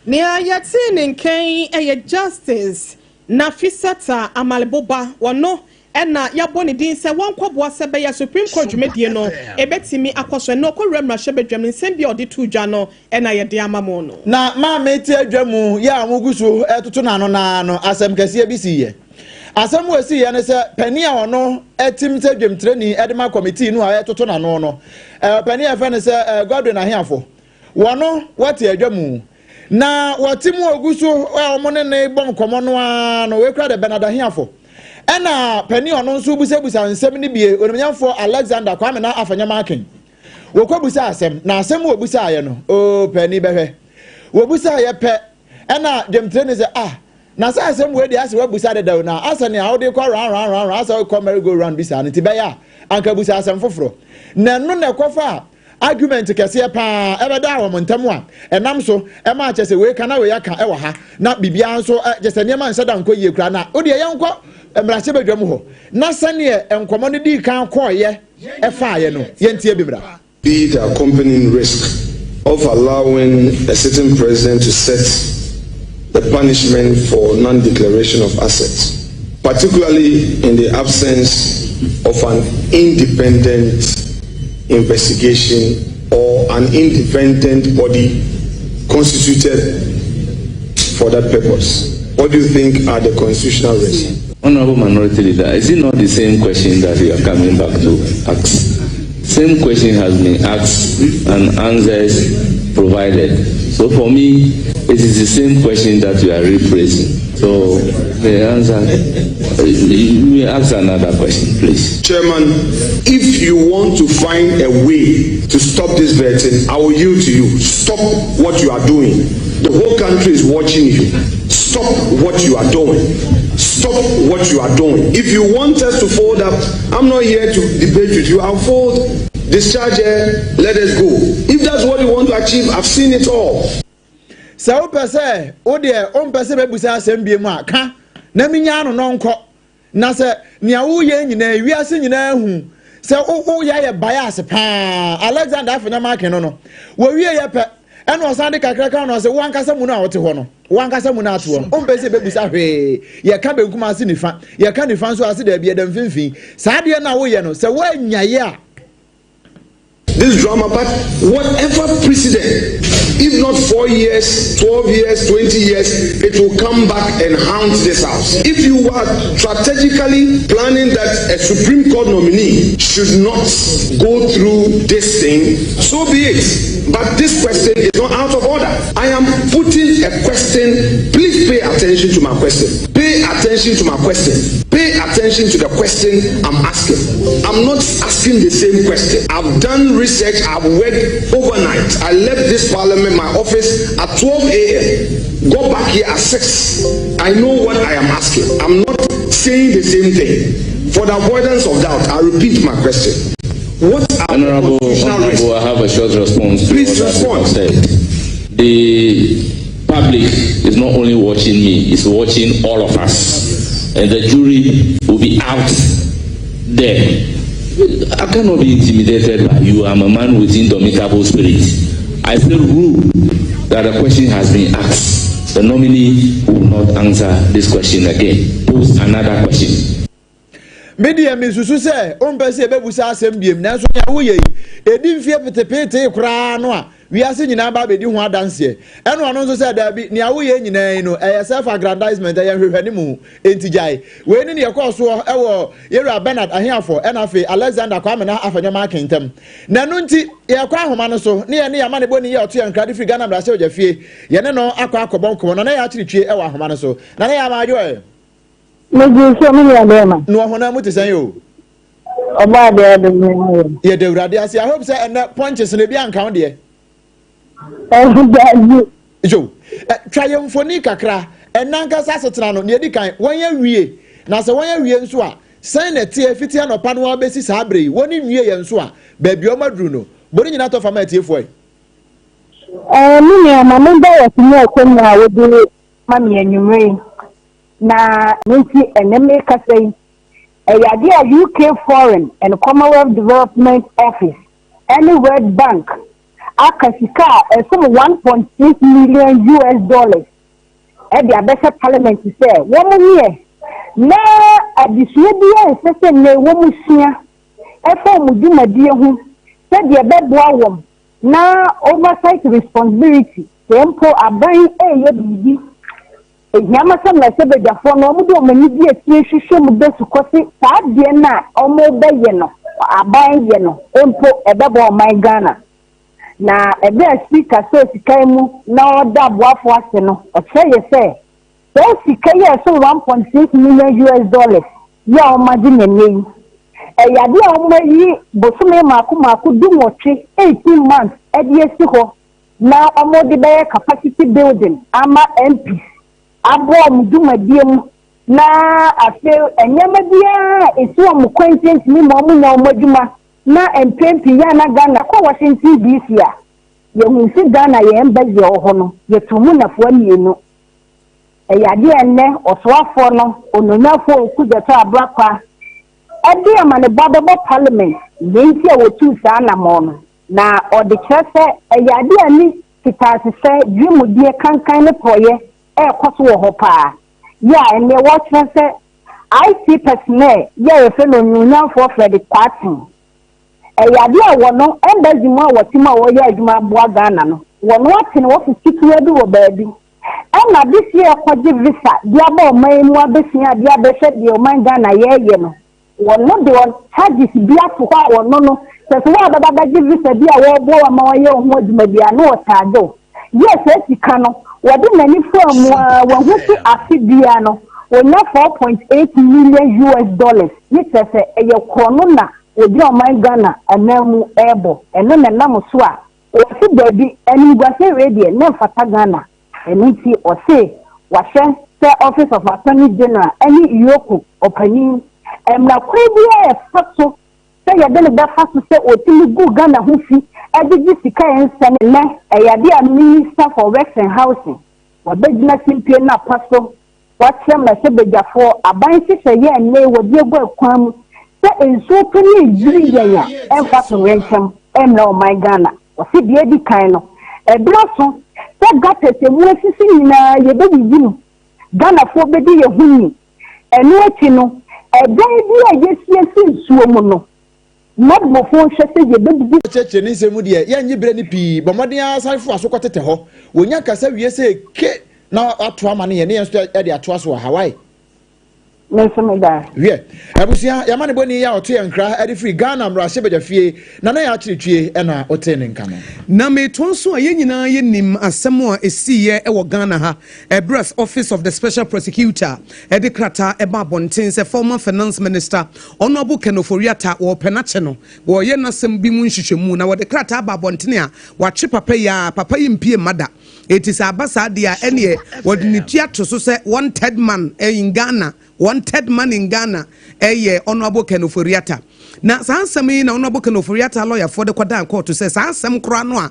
Nea yɛte ne nkan yɛ Justice Nafisata Amaleboba. Wɔno ɛna yɛabɔ ne din sɛ wɔnkɔboa sɛ bɛyɛ Supreme Court dwumadie no ɛbɛtumi akɔ so. Ɛna ɔkɔwura mmarahyɛbadwam no nsɛm bi a ɔde to dwa no ɛna yɛde ama mo no. Na maame te adwa mu yɛ a wɔgu so ɛtoto n'ano naa no, asɛm kɛseɛ bi si yɛ. Asɛm wɔ si yɛ ne sɛ panin a ɔno ɛtim sɛ dwamtirani ɛde ma committee no a ɛtoto n'ano no, panin a yɛfrɛ no sɛ Godwin Ahiafo, wɔno wɔte adwa mu na wɔte mu ogu so a wɔn ne ne bɔ nkɔmɔ no ara no wɔekura de Bernard Ahiafo, ɛna panin ɔno nso busabusa nsɛm no bie. Onimnyamfoɔ Alexander Kwame na Afenyo-Markin wɔkɔ busa asɛm, na asɛm wɔ busa ayɛ no oo panin bɛhwɛ wɔbusa ayɛ pɛ, ɛna dwamtire ne sɛ, ah, na sɛ asɛm wei deɛ asɛ wabusa dedaw na asɛ nea wode kɔ round round round round, asɛ wokɔ merry go round bi saa no, nti bɛyɛ a anka busa asɛm foforɔ. Na ɛno na ɛkɔfa a argument kɛseɛ paa ɛbɛda wɔn ntam a ɛnam so ɛma akyɛ sɛ wei ka na wei aka ɛwɔ ha na biribiara nso kyɛ sɛ nneɛma nhyɛ da nkɔ yie koraa. Na wodeɛ yɛnkɔ mmarahyɛbadwa mu hɔ na sɛneɛ nkɔmmɔ no dii kan kɔɔyɛ ɛfaeɛ no, yɛntie bi mmra. Be the accompanying risk of allowing a sitting president to set the punishment for non-declaration of assets, particularly in the absence of an independent investigation or an independent body constituted for that purpose? What do you think are the constitutional risks? Honorable Minority Leader, is it not the same question that you are coming back to ask? Same question has been asked and answers provided. So for me, it is the same question that you are rephrasing. So the answer, you may ask another question, please. Chairman, if you want to find a way to stop this vetting, I will yield to you. Stop what you are doing. The whole country is watching you. Stop what you are doing. Stop what you are doing. If you want us to fold up, I'm not here to debate with you. I'll fold. Discharge her, let us go. If that's what you want to achieve, I've seen it all. Sɛ wopɛ sɛ wo deɛ wompɛ sɛ mɛbusa asɛm bie mu a, ka na menyaa no no nkɔ. Na sɛ nea woyɛ nyinaa wiase nyinaa hu sɛ woyɛ ayɛ bias paa. Alexander Afenyo-Markin no, wɔwie yɛ pɛ ɛna ɔsan de kakra ka no sɛ wo ankasa mu no a wote hɔ no, wo ankasa mu no ate hɔ no, wompɛ sɛ bɛbusa hwee. Yɛka benkum ase nifa, yɛka nifa nso ase daabi, yɛda mfimfini. Saa adeɛ no a woyɛ no, sɛ woanyaeɛ a This drama, but whatever precedent, if not 4 years, 12 years, 20 years, it will come back and haunt this house. If you are strategically planning that a Supreme Court nominee should not go through this thing, so be it. But this question is not out of order. I am putting a question. Please pay attention to my question. Pay attention to my question. Pay attention to the question I'm asking. I'm not asking the same question. I've done research. I've worked overnight. I left this parliament, my office at 12 a.m. Go back here at 6. I know what I am asking. I'm not saying the same thing. For the avoidance of doubt, I repeat my question. What are Honorable, the constitutional risks? Honorable, I have a short response to Please what respond. you said. The public is not only watching me, it's watching all of us. And the jury will be out there. I cannot be intimidated by you. I'm a man with indomitable spirit. I still rule that the question has been asked. The nominee will not answer this question again. Pose another question. Me deɛ, mesusu sɛ wompɛ sɛ yɛbɛbusa asɛm biem, nanso nea woyɛ yi ɛdi mfie petepeetee koraa no a, wiase nyinaa ba bɛdi ho adanseɛ. Ɛna ɔno nso sɛ daabi, nea woyɛ nyinaa yi no ɛyɛ self aggrandizement, ɛyɛ nhwehwɛne mu, enti gyae. Wei ne neɛ ɛkɔɔ soɔ ɛwɔ yɛwura Bernard Ahiafor ɛna afei Alexander Kwamena Afenyo-Markin ntam. Na ɛno nti yɛkɔ ahoma no so ne yɛne yɛama ne bɔni yɛ ɔto yɛn nkrade firi Ghana mmarahyɛ ogya fie, yɛne no akɔ akɔbɔ nkɔmmɔ na na yɛ akyere twie ɛwɔ ahoma no so na ne yɛ ama adwo ɛ. Megye so, me nua bɛrima. Na ɔhonam mu te sɛn o? Ɔbɔ adeɛ ɔde me ho yɛ. Yɛda Awurade ase. I hope sɛ ɛnɛ punches no ebi anka wo deɛ. Ɛdaabi. Yo, twa yɛn mfoni kakra. Ɛnna nkasa asetena no, nea edi kan, wɔn awie. Na sɛ wɔn awie nso a, sɛn na ɛteɛ fiti anɔpa no abɛsi saa abere yi? Wɔn nwie yɛn nso a, baabi a wɔn aduru no, bɔne nyinaa tɔ fama atiefoɔ yi. Ɛɛ, me nua, ma me ba wɔ sini akonnwa a wode ma me anwummerɛ yi. Na ne nti ɛnɛ mekasa yi, ɛyɛ adeɛ a UK Foreign and Commonwealth Development Office ɛne World Bank aka sika a ɛsom US$1.6 million ɛde abɛhyɛ parliament sɛ wɔn nyɛ na adesua bi a ɛsɛ sɛ nnɛ wɔn sua ɛfa wɔn dwumadie ho sɛdeɛ ɛbɛboa wɔn na oversight responsibility, sɛ mpo aban ɛreyɛ biribi ehiama sɛ mmarahyɛbadwafoɔ no wɔn de wɔn ani di akyire hwehwɛ mu bɛ so kɔsi saa adeɛ no a wɔn bɛyɛ no, aban yɛ no mpo ɛbɛbɔ ɔman Ghana. Na ɛbɛn a Speaker sɛ sika yi mu na ɔda aboafo ase no, ɔkyerɛ yɛ sɛ saa sika yi a ɛso US$1.6 million yi a wɔn agye n'ani yi, ɛyɛ adeɛ a wɔn ayi bosome mako mako 18, 18 months, ɛde asi hɔ na wɔn de bɛyɛ capacity building ama MPs, aboa wɔn dwumadie mu, na afei nneɛma biara a esi wɔn kwan ntentene ma wɔn nya wɔn adwuma. Na mpɛn pii yɛ na Ghana kɔ Washington DC a, yɛhu si Ghana yɛn embassy a ɛwɔ hɔ no, yɛto mu nafoɔ mmienu. Ɛyɛ adeɛ a nnɛ ɔsoafoɔ no, ononyafoɔ Okudzeto Ablakwa, ɛde amanebɔ abɛbɔ parliament deɛ nti a wɔtuu saa anammɔn no, na ɔde kyerɛ sɛ ɛyɛ adeɛ a ne fitaasesɛ dwimudie kankan ne porɔyɛ ɛrekɔ so wɔ hɔ paa. Yɛ a ɛnnɛ wɔkyerɛ sɛ IT personnel yɛ a yɛfrɛ no Onyonyamfoɔ Frederick Kwarteng, ɛyɛ adeɛ a wɔno embassy mu a wɔte mu a wɔyɛ adwuma aboa Ghana no, wɔno ate ne office ketewa bi wɔ baabi, ɛna de sie ɛkɔgye visa de aba ɔman yi mu abɛsua adeɛ, abɛhwɛ deɛ ɔman Ghana yɛreyɛ no, wɔno de wɔn charges bi ato hɔ a wɔno no sɛ wɔn a bɛba bɛgye visa bi a wɔreboa wɔn ma wɔyɛ wɔn ho adwuma bi a na wɔcharge o yɛ saa sika no. Wɔde n'ani faa mu a wɔn ho so afe bia no wɔnya US$4.8 million, ne kyerɛ sɛ ɛyɛ korɔ no na wɔgyina ɔman Ghana anan mu ɛrebɔ. Ɛno na nam so a wɔsi baabi animguase wei deɛ ne mfata Ghana. Ɛno nti ɔse wahyɛ sɛ Office of Attorney General ɛne EOCO ɔpanin mmara kwan bi a ɛfa so. sɛ yɛde no bɛfa so sɛ ɔtumi gu Ghana ho fi de gye sika a ɛnsɛ no. Nnɛ, ɛyɛ adeɛ a Minister for Works and Housing wabɛgyina simpie no apa so wakyerɛ mmarahyɛbadwafoɔ aban nhyehyɛeɛ a nnɛ yi wɔde agu akwan mu sɛ nsuo tɔ ne ɛyiri yɛn a ɛmfa towerɛnkyɛm mmrɛ ɔman Ghana. Ɔse deɛ adi kan no, ɛberɛ aso sɛ gutters a ɛmu asisi nyinaa yɛbɛyiyi mu, Ghanafoɔ bɛdi yɛn ho ni. Ɛno akyi no, ɛdan bi a yɛasiesie nsuo mu no, Nadmofoɔ nhwɛ sɛ yɛbɛbubu. Kyerɛkyerɛ ne nsɛm mu deɛ, yɛnnye berɛ no pii. Bɔ mmɔden ara san foa so kɔtetɛ hɔ. Wɔnya kasa wie sɛ ke na watoa ama no yɛn ne yɛn nso de atoa so wɔ Hawaii. Me nso meda. Wiɛ, abusua, yɛn amanebɔni yi a ɔto yɛn nkra de firi Ghana mmarahyɛbadwafie, Nana Yaa Akyere Twie na wotee ne nka no. Na metoa so a, yɛn nyinaa yɛnim asɛm a ɛsiiɛ wɔ Ghana ha ɛberɛ a Office of the Special Prosecutor de krataa ɛba abɔnten sɛ former Finance Minister Honourable Ken Ofori-Atta wɔrepɛ no akye no, wɔreyɛ n'asɛm bi mu nhwehwɛmu na wɔde krataa aba abɔntene a wɔakye papa yi a papa yi mpue mma da. Enti sɛ aba saa deɛ a ɛneɛ wɔde ne ti ato so sɛ wanted man in Ghana, wanted man in Ghana ɛyɛ Honourable Ken Ofori-Atta. Na saa nsɛm yi na Honourable Ken Ofori-Atta lɔyafoɔ de kɔdan kɔɔto sɛ saa asɛm koraa no a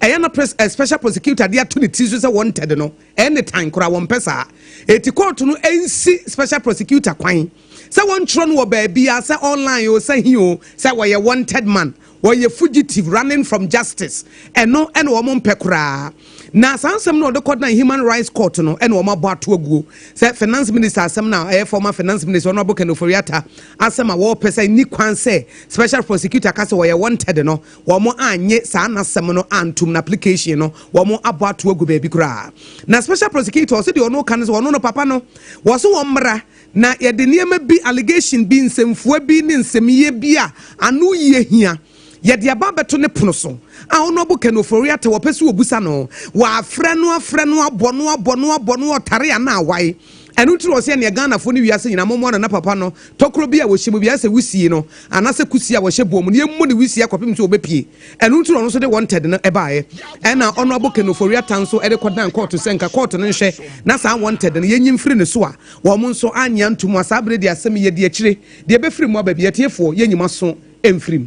ɛyɛ na pres eh, special prosecutor de ato ne ti so sɛ wanted no ɛne tan koraa wɔmpɛ saa. Enti kɔɔto no nsi special prosecutor kwan sɛ wɔntwerɛ no wɔ baabiara sɛ online o sɛ he o sɛ wɔyɛ wanted man wɔyɛ fugitive running from justice ɛno ɛna wɔn mpɛ koraa na saa nsɛm no ɔde kɔdan human rights court no ɛna wɔn abɔ ato aguo sɛ finance minister asɛm na ɛyɛ former finance minister Honourable Ken Ofori-Atta asɛm a wɔpɛ sɛ ni kwan sɛ special prosecutor ka sɛ wɔyɛ wanted no wɔn anye saa n'asɛm no antum na application no wɔn abɔ ato agu baabi koraa na special prosecutor ɔsɛ deɛ ɔno ka no sɛ ɔno no papa no wɔso wɔn mmra Na yɛde nneɛma bi, allegation bi, nsɛmfua bi ne nsɛmyɛ bi a ano yie hia, yɛde aba abɛto ne pono so a Honourable Ken Ofori-Atta wɔpɛ sɛ wɔbusa no, wɔafrɛ no afrɛ no abɔ no abɔ no abɔ no ɔtare anaa awae. Ɛno nti na ɔsɛ ɛneɛ Ghanafoɔ ne wiase nyinaa mommoa no na papa no tɔkorɔ bi a wɔhyɛ mu bi ayɛ sɛ wusie no anaasɛ kusie a wɔhyɛ boɔ mu no yɛmmɔ no wisie akɔpem sɛ ɔbɛpie. Ɛno nti na ɔno nso de wanted no baeɛ. Ɛna Honourable Ken Ofori-Atta nso de kɔdan kɔɔto sɛ nka kɔɔto no nhwɛ na saa wanted no yɛnyi mfiri ne so a Wɔn nso annye anto mu a saa bere de asɛm yi yɛdi akyire, deɛ ɛbɛfiri mu aba bi, atiefoɔ, yɛnyi mo aso mfiri mu.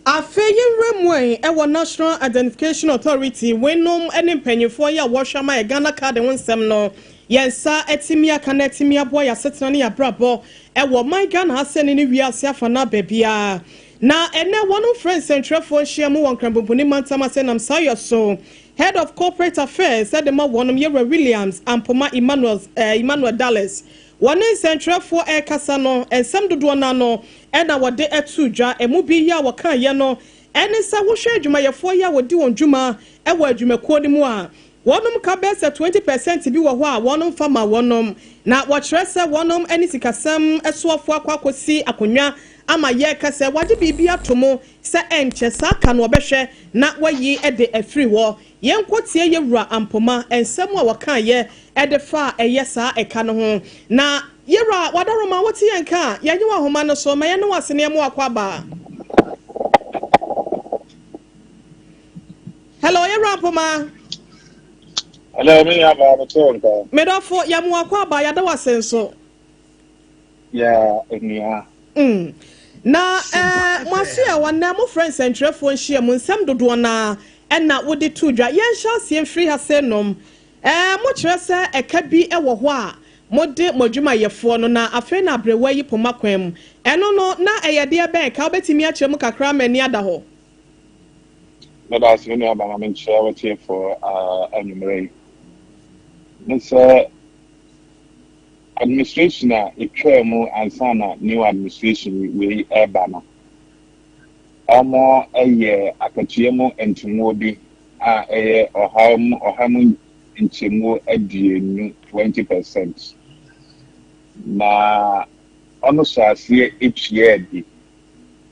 Afei yɛnwura mu ɛ wɔ National Identification Authority, weinom ne mpanyinfoɔ yi a wɔhwɛ ama yɛ Ghana card ho nsɛm no, yɛn nsa atumi aka na atumi aboa yɛn asetena ne yɛn abrabɔ wɔ ɔman Ghana ha sɛne ne wiase afanaa baabiara. Na ɛnɛ wɔnom frɛ nsɛntwerɛfoɔ nhyiamu wɔ Nkranbomponi mantam ase nam saa yɔ so Head of Corporate Affairs de ma wɔnom, Yɛwura Williams Ampoma Emmanuel Emmanuel Dallas. Wɔne nsɛntwerɛfoɔ rekasa no, nsɛm dodoɔ no ara no na wɔde too dwa. Ɛmu bi a wɔkaeɛ no ne sɛ wohwɛ adwumayɛfoɔ yi a wɔdi wɔn dwuma wɔ adwumakuo no mu a, wɔnom ka bɛyɛ sɛ 20 percent bi wɔ hɔ a wɔnom fa ma wɔnom. Na wɔkyerɛ sɛ wɔnom ne sikasɛm soafoɔ akɔ akɔsi akonnwa ama yɛreka sɛ wɔagye biribi ato mu Sɛ ɛnkyɛ saa ka no ɔbɛhwɛ na wayi de afiri hɔ. Yɛnkɔ tie Yɛwura Ampoma nsɛm a ɔkaeɛ de faa ɛyɛ saa ɛka no ho. Na Yɛwura Wadaroma wote yɛn nka a, yɛnye wo ahoma no so ma yɛne wo aseneɛ mo akɔ aba. Hello Yɛwura Ampoma. Hello me nua baa mete wo nka. Medɔfo yɛ mo akɔ aba yɛada wo ase nso. Yeah, onua. Mm. Na eh, mo aso yɛ wɔn na mofrɛ nsɛntwerɛfoɔ nhyia mu nsɛm dodoɔ no ara ɛna wode to dwa. Yɛnhyɛ aseɛ mfiri ha sɛ nom. Eh, mokyerɛ sɛ ɛka bi wɔ hɔ a mode mo adwumayɛfoɔ no na afei na aberewa yi poma kwan mu. Ɛno no, na ɛyɛ deɛ bɛn ka? Wobɛtumi akyerɛ mu kakra ama ani ada hɔ? Meda ase me nuaba ma menkyerɛ w'atiefoɔ anwummerɛ yi. Ne sɛ Administration a etwaa mu ansa na new administration wei reba no, wɔyɛɛ akatua mu ntomuo bi a ɛyɛ ɔha mu ɔha mu nkyɛmuo aduonu, 20 percent. Na ɔno hyɛ aseɛ tuaa bi,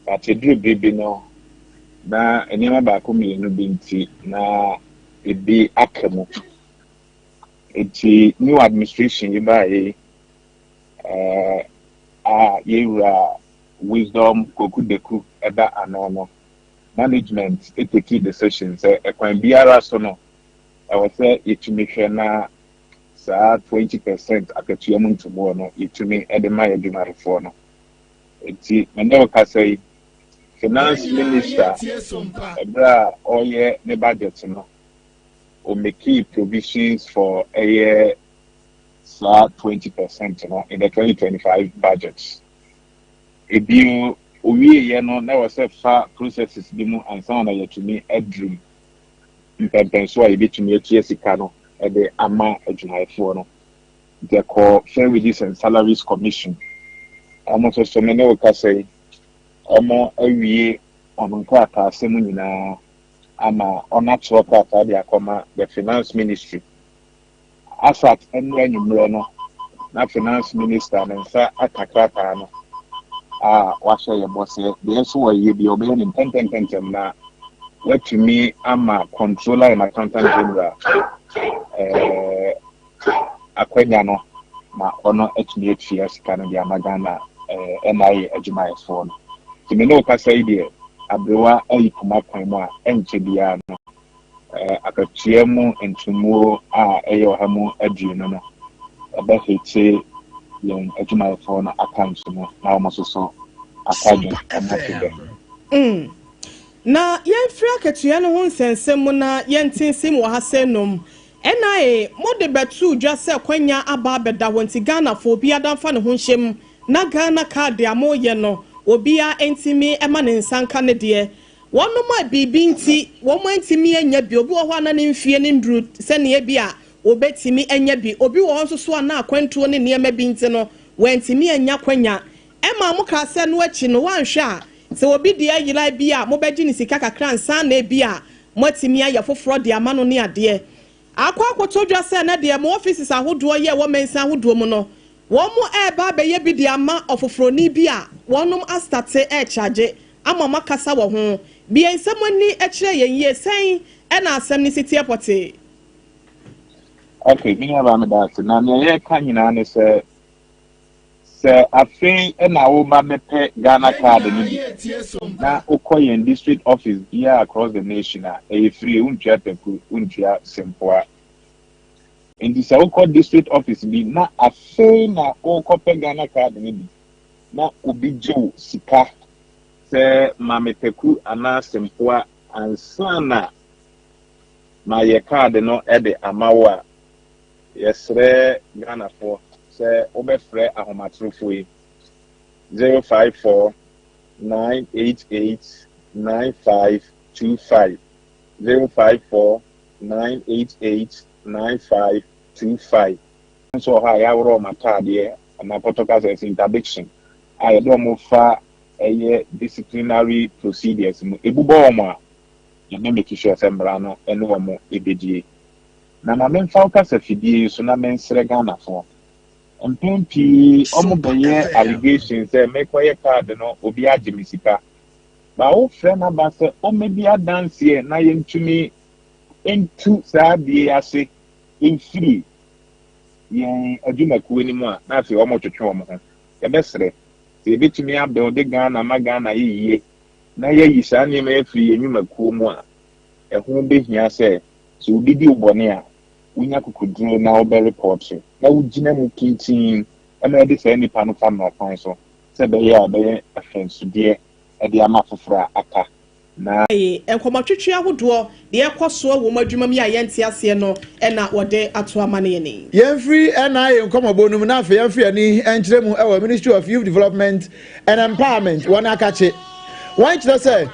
but ɛduru bere bi no, na nneɛma baako mmienu bi nti na ebi aka mu. Enti new administration yi baeɛ yi, eh, a yɛwura Wisdom Koku Deku ɛda ano no, management take decision sɛ ɛkwan biara so no, ɛwɔ sɛ yɛtumi hwɛ na saa 20% akatua mu ntoboɔ no yɛtumi de ma yɛn adwumayɛfoɔ no. Enti me ne wo kasa yi, Finance Minister ɛberɛ a ɔreyɛ ne budget no, ɔmekii provisions for ɛyɛ saa 20% no in the 2025 budget. Ebio, owieeɛ no na ɛwɔ sɛ fa processes bi mu ansa na yɛatumi aduru mpɛmpɛnso a yɛbɛtumi atua sika no de ama adwumayɛfoɔ no. Nti ɛkɔɔ Fair Wages and Salaries Commission. Wɔn nso so me ne wo kasa yi, wɔn awie wɔn nkrataasɛm nyinaa ama wɔn atwerɛ krataa de akɔma the Finance Ministry. Asat nnora anwummerɛ no, na Finance Minister ne nsa aka krataa no a wahyɛ yɛ bɔ sɛ deɛ ɛso wɔyɛ bi ɔbɛyɛ no ntɛntɛntɛntɛm na watumi ama Controller and Accountant General eh, akwanya no ma ɔno atumi atua sika no de ama Ghana eh, NIA adwumayɛfoɔ no. Nti me ne wo kasa yi deɛ aberewa ayi poma kwan mu a ɛnkyɛ biara no eh, akatua mu ntomuo a ɛyɛ 120 no ɛbɛhete yɛn adwumayɛfoɔ no account mu na wɔn nso so akwadwo wɔn ato dɛ. Na yɛmfiri akatua no ho nsɛnsɛm mu na yɛnte nsɛm wɔ ha sɛ nom. NIA, mode bɛtoo dwa sɛ kwanya aba abɛda hɔ nti Ghanafoɔ obiara mfa ne ho nhyɛ mu na Ghana card a moyɛ no obiara ntumi ma ne nsa nka ne deɛ. Wɔnom a biribi nti wɔn antumi anya bi, obi wɔ hɔ a na ne mfie no nduru sɛnea bi a wɔbɛtumi anya bi, obi wɔ hɔ nso so a na akwantuo ne nneɛma bi nti no wantumi anya kwanya. Ɛma mokaa sɛ no akyi no woanhwɛ a sɛ obi deɛ yera bi a mobɛgye ne sika kakra ansa na ebi a moatumi ayɛ foforɔ de ama no ne adeɛ. Akɔ akɔtɔ dwa sɛ na deɛ mo offices ahodoɔ yɛ wɔ mansin ahodoɔ mu no wɔn reba abɛyɛ bi de ama ɔfoforɔni bi a wɔnom astate rekyagye ama moakasa wɔ ho. Bue nsɛm ani kyerɛ yɛn yie, sɛn na asɛm no si teɛ pɔtee? Ok, me nuabaa meda ase. Na nea yɛreka nyinaa ne sɛ, sɛ afei na woba bɛpɛ Ghana card no bi na wokɔ yɛn district office biara across the nation a, ɛyɛ free, wontua taku, wontua sempoa. Nti sɛ wokɔ district office bi na afei na wokɔpɛ Ghana card no bi na obi gye wo sika sɛ ma me taku anaa sempoa ansa na mayɛ card no de ama wo a, yɛsrɛ Ghanafoɔ sɛ wobɛfrɛ ahomatorofoɔ yi 054 988 9525, 054 988 9525. Nso wɔ hɔ a yɛaworɔ wɔn ataadeɛ anaa pɔtɔ kasa yɛsɛ interdiction a yɛde wɔn fa ɛyɛ disciplinary procedures mu. Ebubɔ wɔn a, yɛbɛ make sure sɛ mmara no ɛne wɔn ɛbɛdie. Na ma memfa wo kasa fidie yi so na mensrɛ Ghanafoɔ. Mpɛn pii wɔn bɛyɛ allegation sɛ mekɔyɛ card no obi agye me sika. Ba wofrɛ n'aba sɛ ɔmmɛdi adanseɛ na yɛntumi ntu saa adeɛ yi ase mfiri yɛn adwumakuo no mu a, na afei wɔretwetwe wɔn ho. Yɛbɛsrɛ sɛ yɛbɛtumi abuilde Ghana ma Ghana ayɛ yie na yɛayi saa nneɛma yi afiri yɛn nnwumakuo mu a, ɛho bɛhia sɛ sɛ obi di wo bɔne a, wonya kokoduro na wobɛrepɔɔto na wogyina mu pintinn ma yɛde saa nnipa no fa mmara kwan so sɛ ɛbɛyɛ a ɛbɛyɛ ahwɛnsodeɛ de ama afoforɔ a aka na Nkɔmmɔtwetwe ahodoɔ, deɛ ɛrekɔ soɔ wɔ mo adwuma mu yi a yɛnte aseɛ no na wɔde ato ama no yɛn yi. Yɛmfiri NIA nkɔmmɔbɔ no mu na afei yɛmfa yɛn ani nkyerɛ mu wɔ Ministry of Youth Development and Empowerment wɔn akakye. Wɔn kyerɛ sɛ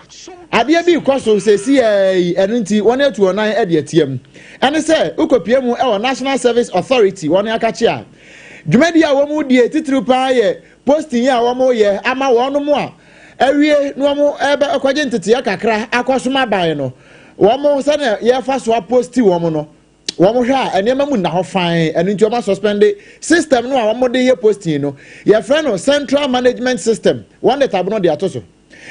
adeɛ bi rekɔ so seesei yi, ɛno nti wɔn atu wɔn nan de atia mu. Ɛne sɛ wokɔpie mu wɔ National Service Authority wɔn akakye a, dwumadie a wɔn die titiriw paa yɛ posting a wɔyɛ ama wɔn a awie na wɔn ɛbɛkɔgye nteteɛ kakra akɔsom aban no, wɔn sɛdeɛ yɛfa so aposti wɔn no, wɔn hwɛ a nneɛma mu nna hɔ fann, ɛno nti wɔn asuspɛnde system no a wɔn de yɛ posting no. Yɛfrɛ no central management system, wɔn de tabono de ato so.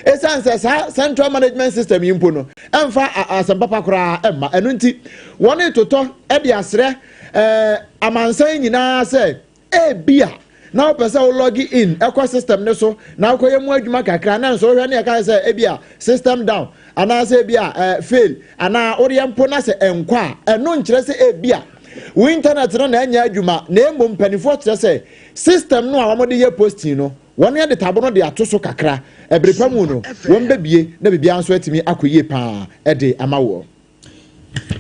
Esiane sɛ saa central management system yi mpo no ɛmfa asɛm papa koraa ɛmma, ɛno nti wɔn retotɔ de asrɛ ɛɛ amansan nyinaa sɛ Ebia na wopɛ sɛ wo log in kɔ system no so na wokɔyɛ mu adwuma kakra, na nso wohwɛ ne ɛka sɛ ebia system down anaasɛ ebia eh, fail anaa wodeɛ mpo na sɛ ɛnkɔ a, ɛno nkyerɛ sɛ ebia wo internet no na ɛnyɛ adwuma, na mmom mpanimfoɔ kyerɛ sɛ system no a wɔde yɛ posting no. Wɔn de tabo no de ato so kakra. Ɛbere pa mu no, wɔn bɛbie na biribiara nso atumi akɔ yie paa de ama woɔ.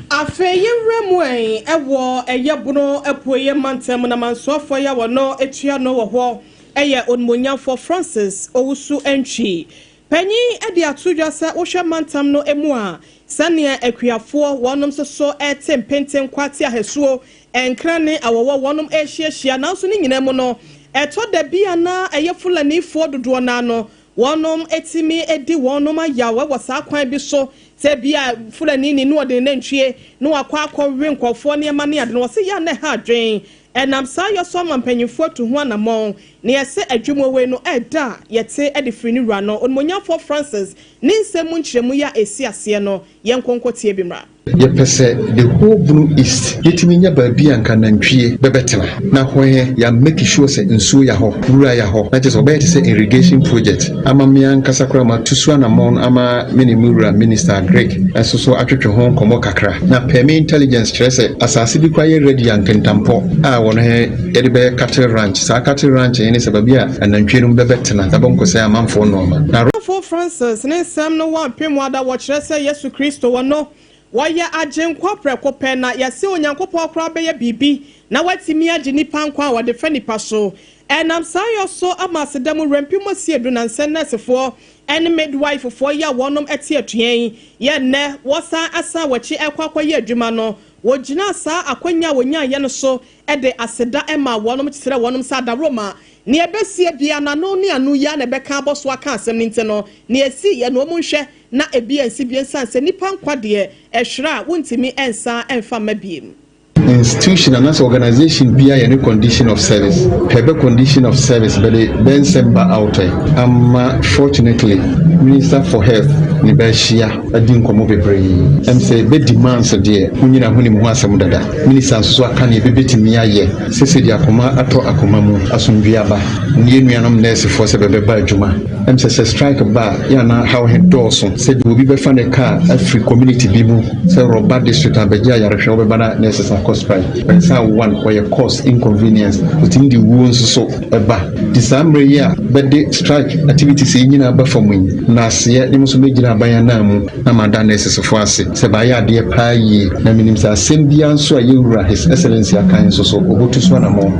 Afei yɛnwura mu ɛ wɔ ɛyɛ Bono Apueeɛ Mantam na mansoafoɔ yi a wɔn tua no wɔ hɔ yɛ Onimuonyamfoɔ Francis Owusu Antwi. Panyin de ato dwa sɛ wohwɛ mantam no mu a sɛdeɛ akuafoɔ wɔnom nso so rete mpenten kwate ahasuo nkra ne awɔwɔ wɔnom rehyiahyia nanso ne nyinaa mu no ɛtɔ da bi a na ɛyɛ Fulanifoɔ dodoɔ no ara no Wɔnom tumi di wɔnom ayaw wɔ saa kwan bi so, sɛ ebia Fulani ni na ɔde ne nantwie na wakɔ akɔ we nkorɔfoɔ nneɛma ne ade no, wɔse yɛ a na ɛha adwen. Ɛnam saa yɔ so ama mpanyinfoɔ atu ho anamɔn, na yɛse adwuma wei no ɛda a yɛte de firi ne wura no, Onimuonyamfoɔ Francis ne nsɛm mu nkyerɛmu yi a ɛsi aseɛ no, yɛnkɔ nkɔ tie bi mmra. Yɛpɛ sɛ the whole Bono East yɛtumi nya baabi a nka nantwie bɛbɛtena na hɔ he yɛ make sure sɛ nsuo ya hɔ, wura ya hɔ na kyerɛ sɛ ɔbɛyɛ te sɛ irrigation project ama me ankasa koraa matu so anamɔn ama me ne me wura Minister Agric nso so atwetwe ho nkɔmmɔ kakra na pɛ me intelligence kyerɛ sɛ asaase bi koraa yɛ ready a nkintampɔ a wɔno he yɛde bɛyɛ cattle ranch. Saa cattle ranch he ne sɛ baabi a anantwie nom bɛbɛtena na bɛnkɔsɛe amanfoɔ nnoɔma na. Ɔsomafo Francis ne nsɛm no wɔ mpem ada wɔkyerɛ sɛ Yesu Kristo wɔ no wɔyɛ Agyenkwa prɛko pɛ na yɛse Onyankopɔn koraa bɛyɛ biribi na watumi agye nnipa nkwa a wɔde fa nnipa so. Ɛnam saa yɔ so ama aseda mu werɛ mpem asie dunansɛn nɛɛsefoɔ ne midwifefoɔ yi a wɔnom te atua yi yɛ nnɛ wɔsan asan wɔakyi ɛrekɔ akɔyɛ adwuma no wɔgyinaa saa akwanya a wɔnyaeɛ no so de aseda maa wɔnom kyerɛ wɔnom sɛ adaworoma Nea ɛbɛsie biara no, ano ne ano yi ara na ɛbɛka abɔ so aka asɛm no nti no, nea ɛsiiɛ no, wɔnhwɛ na ebi ansi bio ɛsiane sɛ nnipa nkwa deɛ, ɛhwere a, wontumi nsan mfa mma bio. Institution anaasɛ organisation biara yɛ ne condition of service. Pɛ bɛ condition of service bɛde bɛ nsɛm ba out ɛ. Ama fortunately Minister for Health ne bɛ ahyia adi nkɔmmɔ bebree. Ɛm sɛ bɛ demands deɛ ho nyina ho nim ho asɛm dada. Minister nso so aka neɛ bɛ bɛtumi ayɛ. Sese de akoma atɔ akoma mu, asomdwie aba. Ne yɛn nuanom nɛɛsefoɔ sɛ bɛbɛba adwuma. Ɛm sɛ sɛ strike ba a, yɛ a na haw he dɔɔso. Sɛ deɛ obi bɛfa ne car afiri community bi mu sɛ rɔba district abɛgye ayarehwɛ, wobɛba na nurses akɔ strike. Bɛnsa one, ɔyɛ cost, inconvenience, otumi de wuo nso so ba. Nti saa mmerɛ yi a bɛde strike activities yi nyinaa ba fam yi, naaseɛ ne mo nso mɛgyina aban ananmu na mada nɛɛsesefoɔ ase sɛ bɛayɛ adeɛ paa yie, na menim sɛ asɛm biara nso a yɛn Wura His Excellency aka nso so, ɔbɔtu so anamɔn.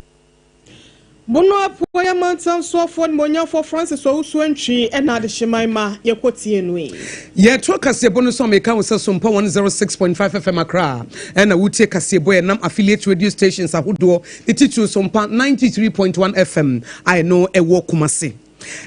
Bono Apueɛ Mantam Soafoɔ Animuonyamfoɔ Francis Owusu Antwi na Adehyeman ma yɛkɔ tie no yi. Yɛtoa kaseɛbɔ no so a meka wo sɛ Sompa 106.5 FM Accra ɛna wotie kaseɛbɔ yɛnam affiliate radio stations ahodoɔ ne titiriw Sompa 93.1 FM a ɛno ɛwɔ Kumasi.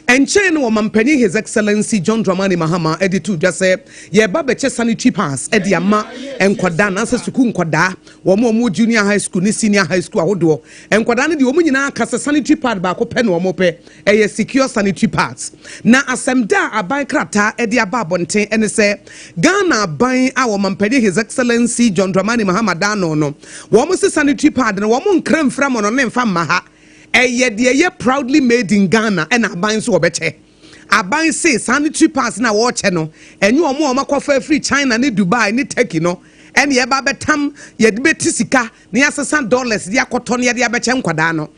Ɛnkyɛe no Ɔmanpanin His Excellency John Dramani Mahama de too dwa sɛ yɛreba abɛkyɛ sanitary pads de ama nkwadaa anaasɛ sukuu nkwadaa, wɔn a wɔwɔ junior high school ne senior high school ahodoɔ. Nkwadaa no deɛ wɔn nyinaa ka sɛ sanitary pad baako pɛ na wɔpɛ, ɛyɛ secure sanitary pads. Na asɛm da a aban krataa de aba abɔnten ne sɛ Ghana aban a Ɔmanpanin His Excellency John Dramani Mahama da ano no, wɔn se sanitary pad no wɔn nkra mfiri amɔnɔne mfa mma ha. Ɛyɛ deɛ ɛyɛ proudly made in Ghana ɛna aban nso wɔbɛkyɛ. Aban se sanitary pads no a wɔrekyɛ no, ɛnyɛ wɔn a wɔakɔfa afiri China ne Dubai ne Turkey no ɛna yɛba abɛtam, yɛde bɛti sika na yɛasesa dollars de akɔtɔ na yɛde abɛkyɛ nkwadaa no.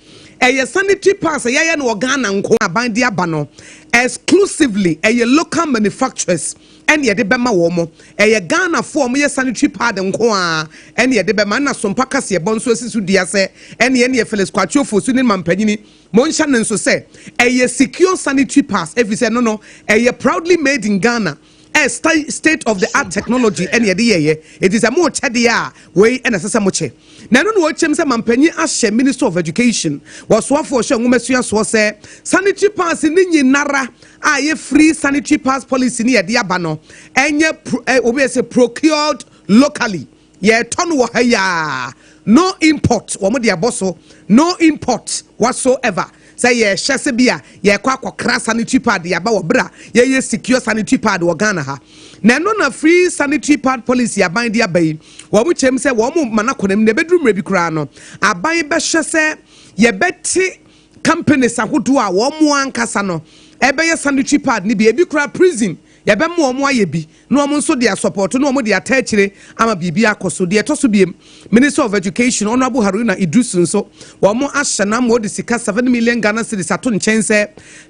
Ɛyɛ sanitary pads a yɛayɛ no wɔ Ghana nko aban de aba no exclusively, ɛyɛ local manufacturers ɛne yɛde bɛma wɔn. Ɛyɛ Ghanafoɔ a wɔyɛ sanitary pad nko ara ɛne yɛde bɛma. Ɛna Sompa kaseɛbɔ nso asi so dua sɛ ɛne ɛneɛ Felix Kwakye Ofosu ne mampanyini monhyɛ no nso sɛ ɛyɛ secure sanitary pads ɛfiri sɛ ɛno no ɛyɛ proudly made in Ghana ɛ state of the art technology ɛne yɛde yɛyɛ ɛti sɛ mokyɛ deɛ a wei ɛna ɛsɛ sɛ mokyɛ. Na ɛno na wɔkyɛm sɛ mampanyin ahyɛ Minister of Education, wɔsoafoɔ ɔhyɛ nwomasua soɔ sɛ sanitary pads ne nyinara a ɛyɛ free sanitary pads policy ne yɛde aba no ɛnyɛ pro, ɛ, obi yɛ sɛ procured locally, yɛtɔ no wɔ ha yi a, no import, wɔn de abɔ so no import whatsoever sɛ yɛhyɛ sɛ bi a yɛkɔ akɔkra sanitary pad yɛaba wɔ berɛ a yɛyɛ secure sanitary pad wɔ Ghana ha. Na ɛno na free sanitary pad policy aban de aba yi, wɔn kyɛm sɛ wɔn ma no akɔ n'anim na ɛbɛduru mmerɛ bi koraa no aban bɛhyɛ sɛ yɛbɛte companies ahodoɔ a wɔn ankasa no ɛbɛyɛ sanitary pad no bi, ebi koraa prison. Yɛbɛma wɔn ayɛ bi na wɔn nso de asɔpɔto na wɔn de ata akyire ama biribi akɔ so. Deɛ ɛtɔ so biem, Minister of Education, Honourable Haruna Iddrisu nso, wɔn ahyɛ no ama wɔde sika 7 million Ghana cedis ato nkyɛn sɛ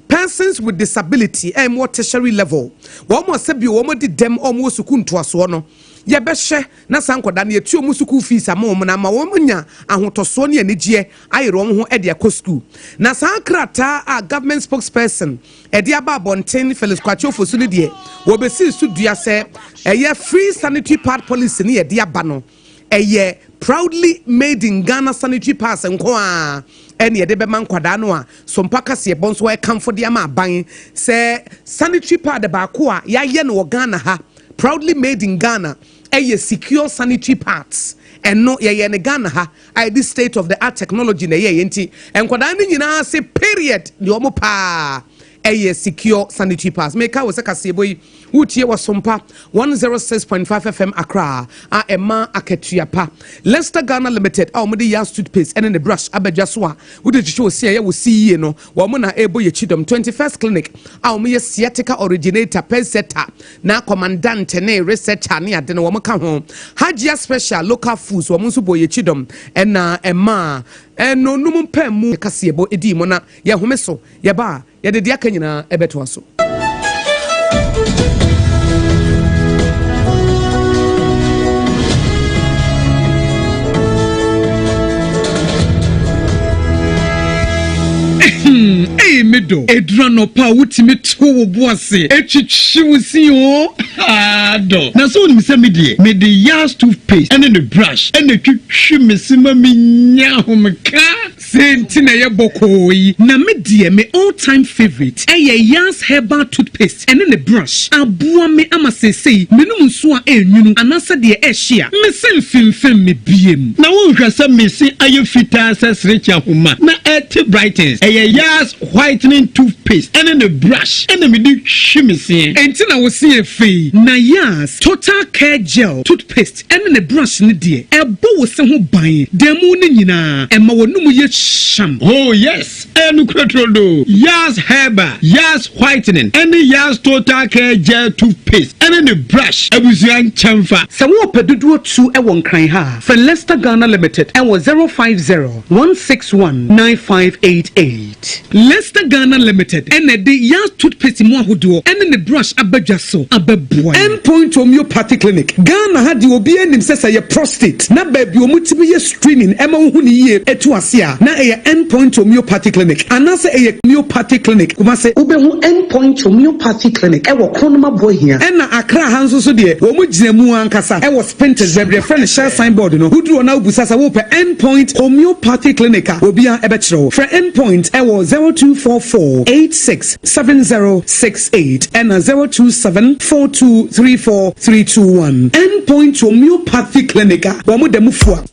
persons with disability a wɔwɔ tertiary level, wɔn a sɛbio wɔn adi dɛm a wɔwɔ sukuu ntoasoɔ no, yɛbɛhwɛ na saa nkwadaa no yɛtua wɔn sukuu fees ama wɔn na ama wɔn anya ahotɔsoɔ ne anigyeɛ ayere wɔn ho de akɔ sukuu. Na saa krataa a government spokesperson de aba abɔnten Felix Kwakye Ofosu no deɛ wɔbɛsii so dua sɛ ɛyɛ free sanitary pad policy no yɛde aba no ɛyɛ proudly made in Ghana sanitary pads nko ara ɛne yɛde bɛma nkwadaa no a Sompa kaseɛbɔ nso ɛkamfo de ama aban sɛ sanitary pad baako a yɛayɛ no wɔ Ghana ha proudly made in Ghana ɛyɛ secure sanitary pads ɛno yɛyɛ no Ghana ha a yɛde state of the art technology na ɛyɛeɛ nti nkwadaa no nyinaa se period deɛ wɔn paa ɛyɛ secure sanitary pads. Meka wo sɛ kaseɛbɔ yi wotie wɔ Sompa 106.5 FM Accra a ɛma akatua pa. Lester Ghana Limited a wɔde Yas toothpaste ɛne ne brush abadwa so a wode twitwi wo se a ɛyɛ wo se yie no wɔn na ɛrebɔ yɛ kyidɔm. 21st Clinic a wɔyɛ sciatica originator, pacesetter na commandant ne researcher ne ade no wɔn ka ho. Hajia Special Local Foods wɔn nso bɔ yɛ kyidɔm ɛna ɛmaa ɛnonum mpaamu kaseɛbɔ edii mu na yɛhome so yɛba a yɛde deɛ aka nyinaa ɛbɛtoa so. Ei me dɔ, ɛduru anɔpa a wotumi to wo bo ase twitwi wo se oo, haa dɔ. Na sɛ wonim sɛ me deɛ, mede Yas toothpaste ne ne brush na ɛtwitwi me se ma menya ahomeka. Sei nti na ɛyɛ bɔkɔɔ yi. Na me deɛ me all time favourite ɛyɛ Yas herbal toothpaste ɛne ne brush. Aboa me ama seesei menom nsuo a ɛnwunu anaasɛ deɛ ɛhye a, me se mfemfem me biem. Na wonhwɛ sɛ me se ayɛ fitaa sɛ serekye ahoma na ɛte brightens. Ɛyɛ Yas whitening toothpaste ɛne ne brush ɛna mede hwi me seɛ. Enti na wo se yɛ fɛ yi. Na Yas total care gel toothpaste ɛne ne brush no deɛ, ɛbɔ wo se ho ban da mu no nyinaa, ɛma w'anomu yɛ hyam. Oh yes, ɛyɛ nokorɛ turodoo. Yas Herbal, Yas Whitening ɛne Yas Total Care Gel Toothpaste ɛne ne brush abusua nkyɛnfa. Sɛ worepɛ dodoɔ tu wɔ Nkran ha a, frɛ Lester Ghana Limited wɔ 050 161 9588. Lester Ghana Limited na ɛde Yas Toothpaste mu ahodoɔ ne ne brush aba dwa so abɛboa yɛn. End Point Homeopathy Clinic, Ghana ha deɛ obiara nim sɛ sɛ ɛyɛ prostate na baabi a wɔtumi yɛ screening ma wohu no yie tu ase a, na ɛyɛ End Point Homeopathy Clinic anaasɛ ɛyɛ Homeopathy Clinic, Kumasi. Wobɛhu End Point Homeopathy Clinic wɔ Kronoma Boahia. Ɛna Accra ha nso so deɛ, wɔn gyina mu ankasa wɔ Spintex, baabi a yɛfrɛ no Shell sign board no. Woduru hɔ na wobisa sɛ wopɛ End Point Homeopathy Clinic a, obiara bɛkyerɛ wo. Frɛ End Point wɔ 0244 86 7068 ɛna 027 4234 321. End Point Homeopathy Clinic a wɔn da mu fua.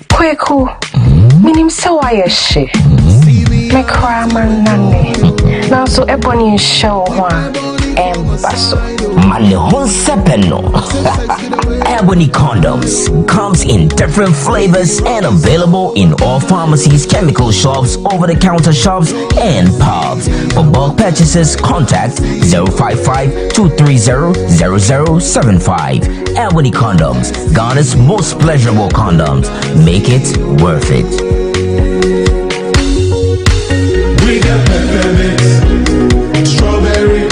Kweku, menim sɛ woayɛ hye. Me koraa mannane. Nanso ɛbɔ ne nhyɛ wo ho a, ɛmba so. Ma ne ho nsɛpɛ no. Ebony condoms comes in different flavors and available in all pharmacies, chemical shops, over-the-counter shops, and pubs. For bulk purchases, contact 055 230 0075. Ebony condoms, Ghana's most pleasurable condoms. Make it worth it. We got peppermint, strawberry,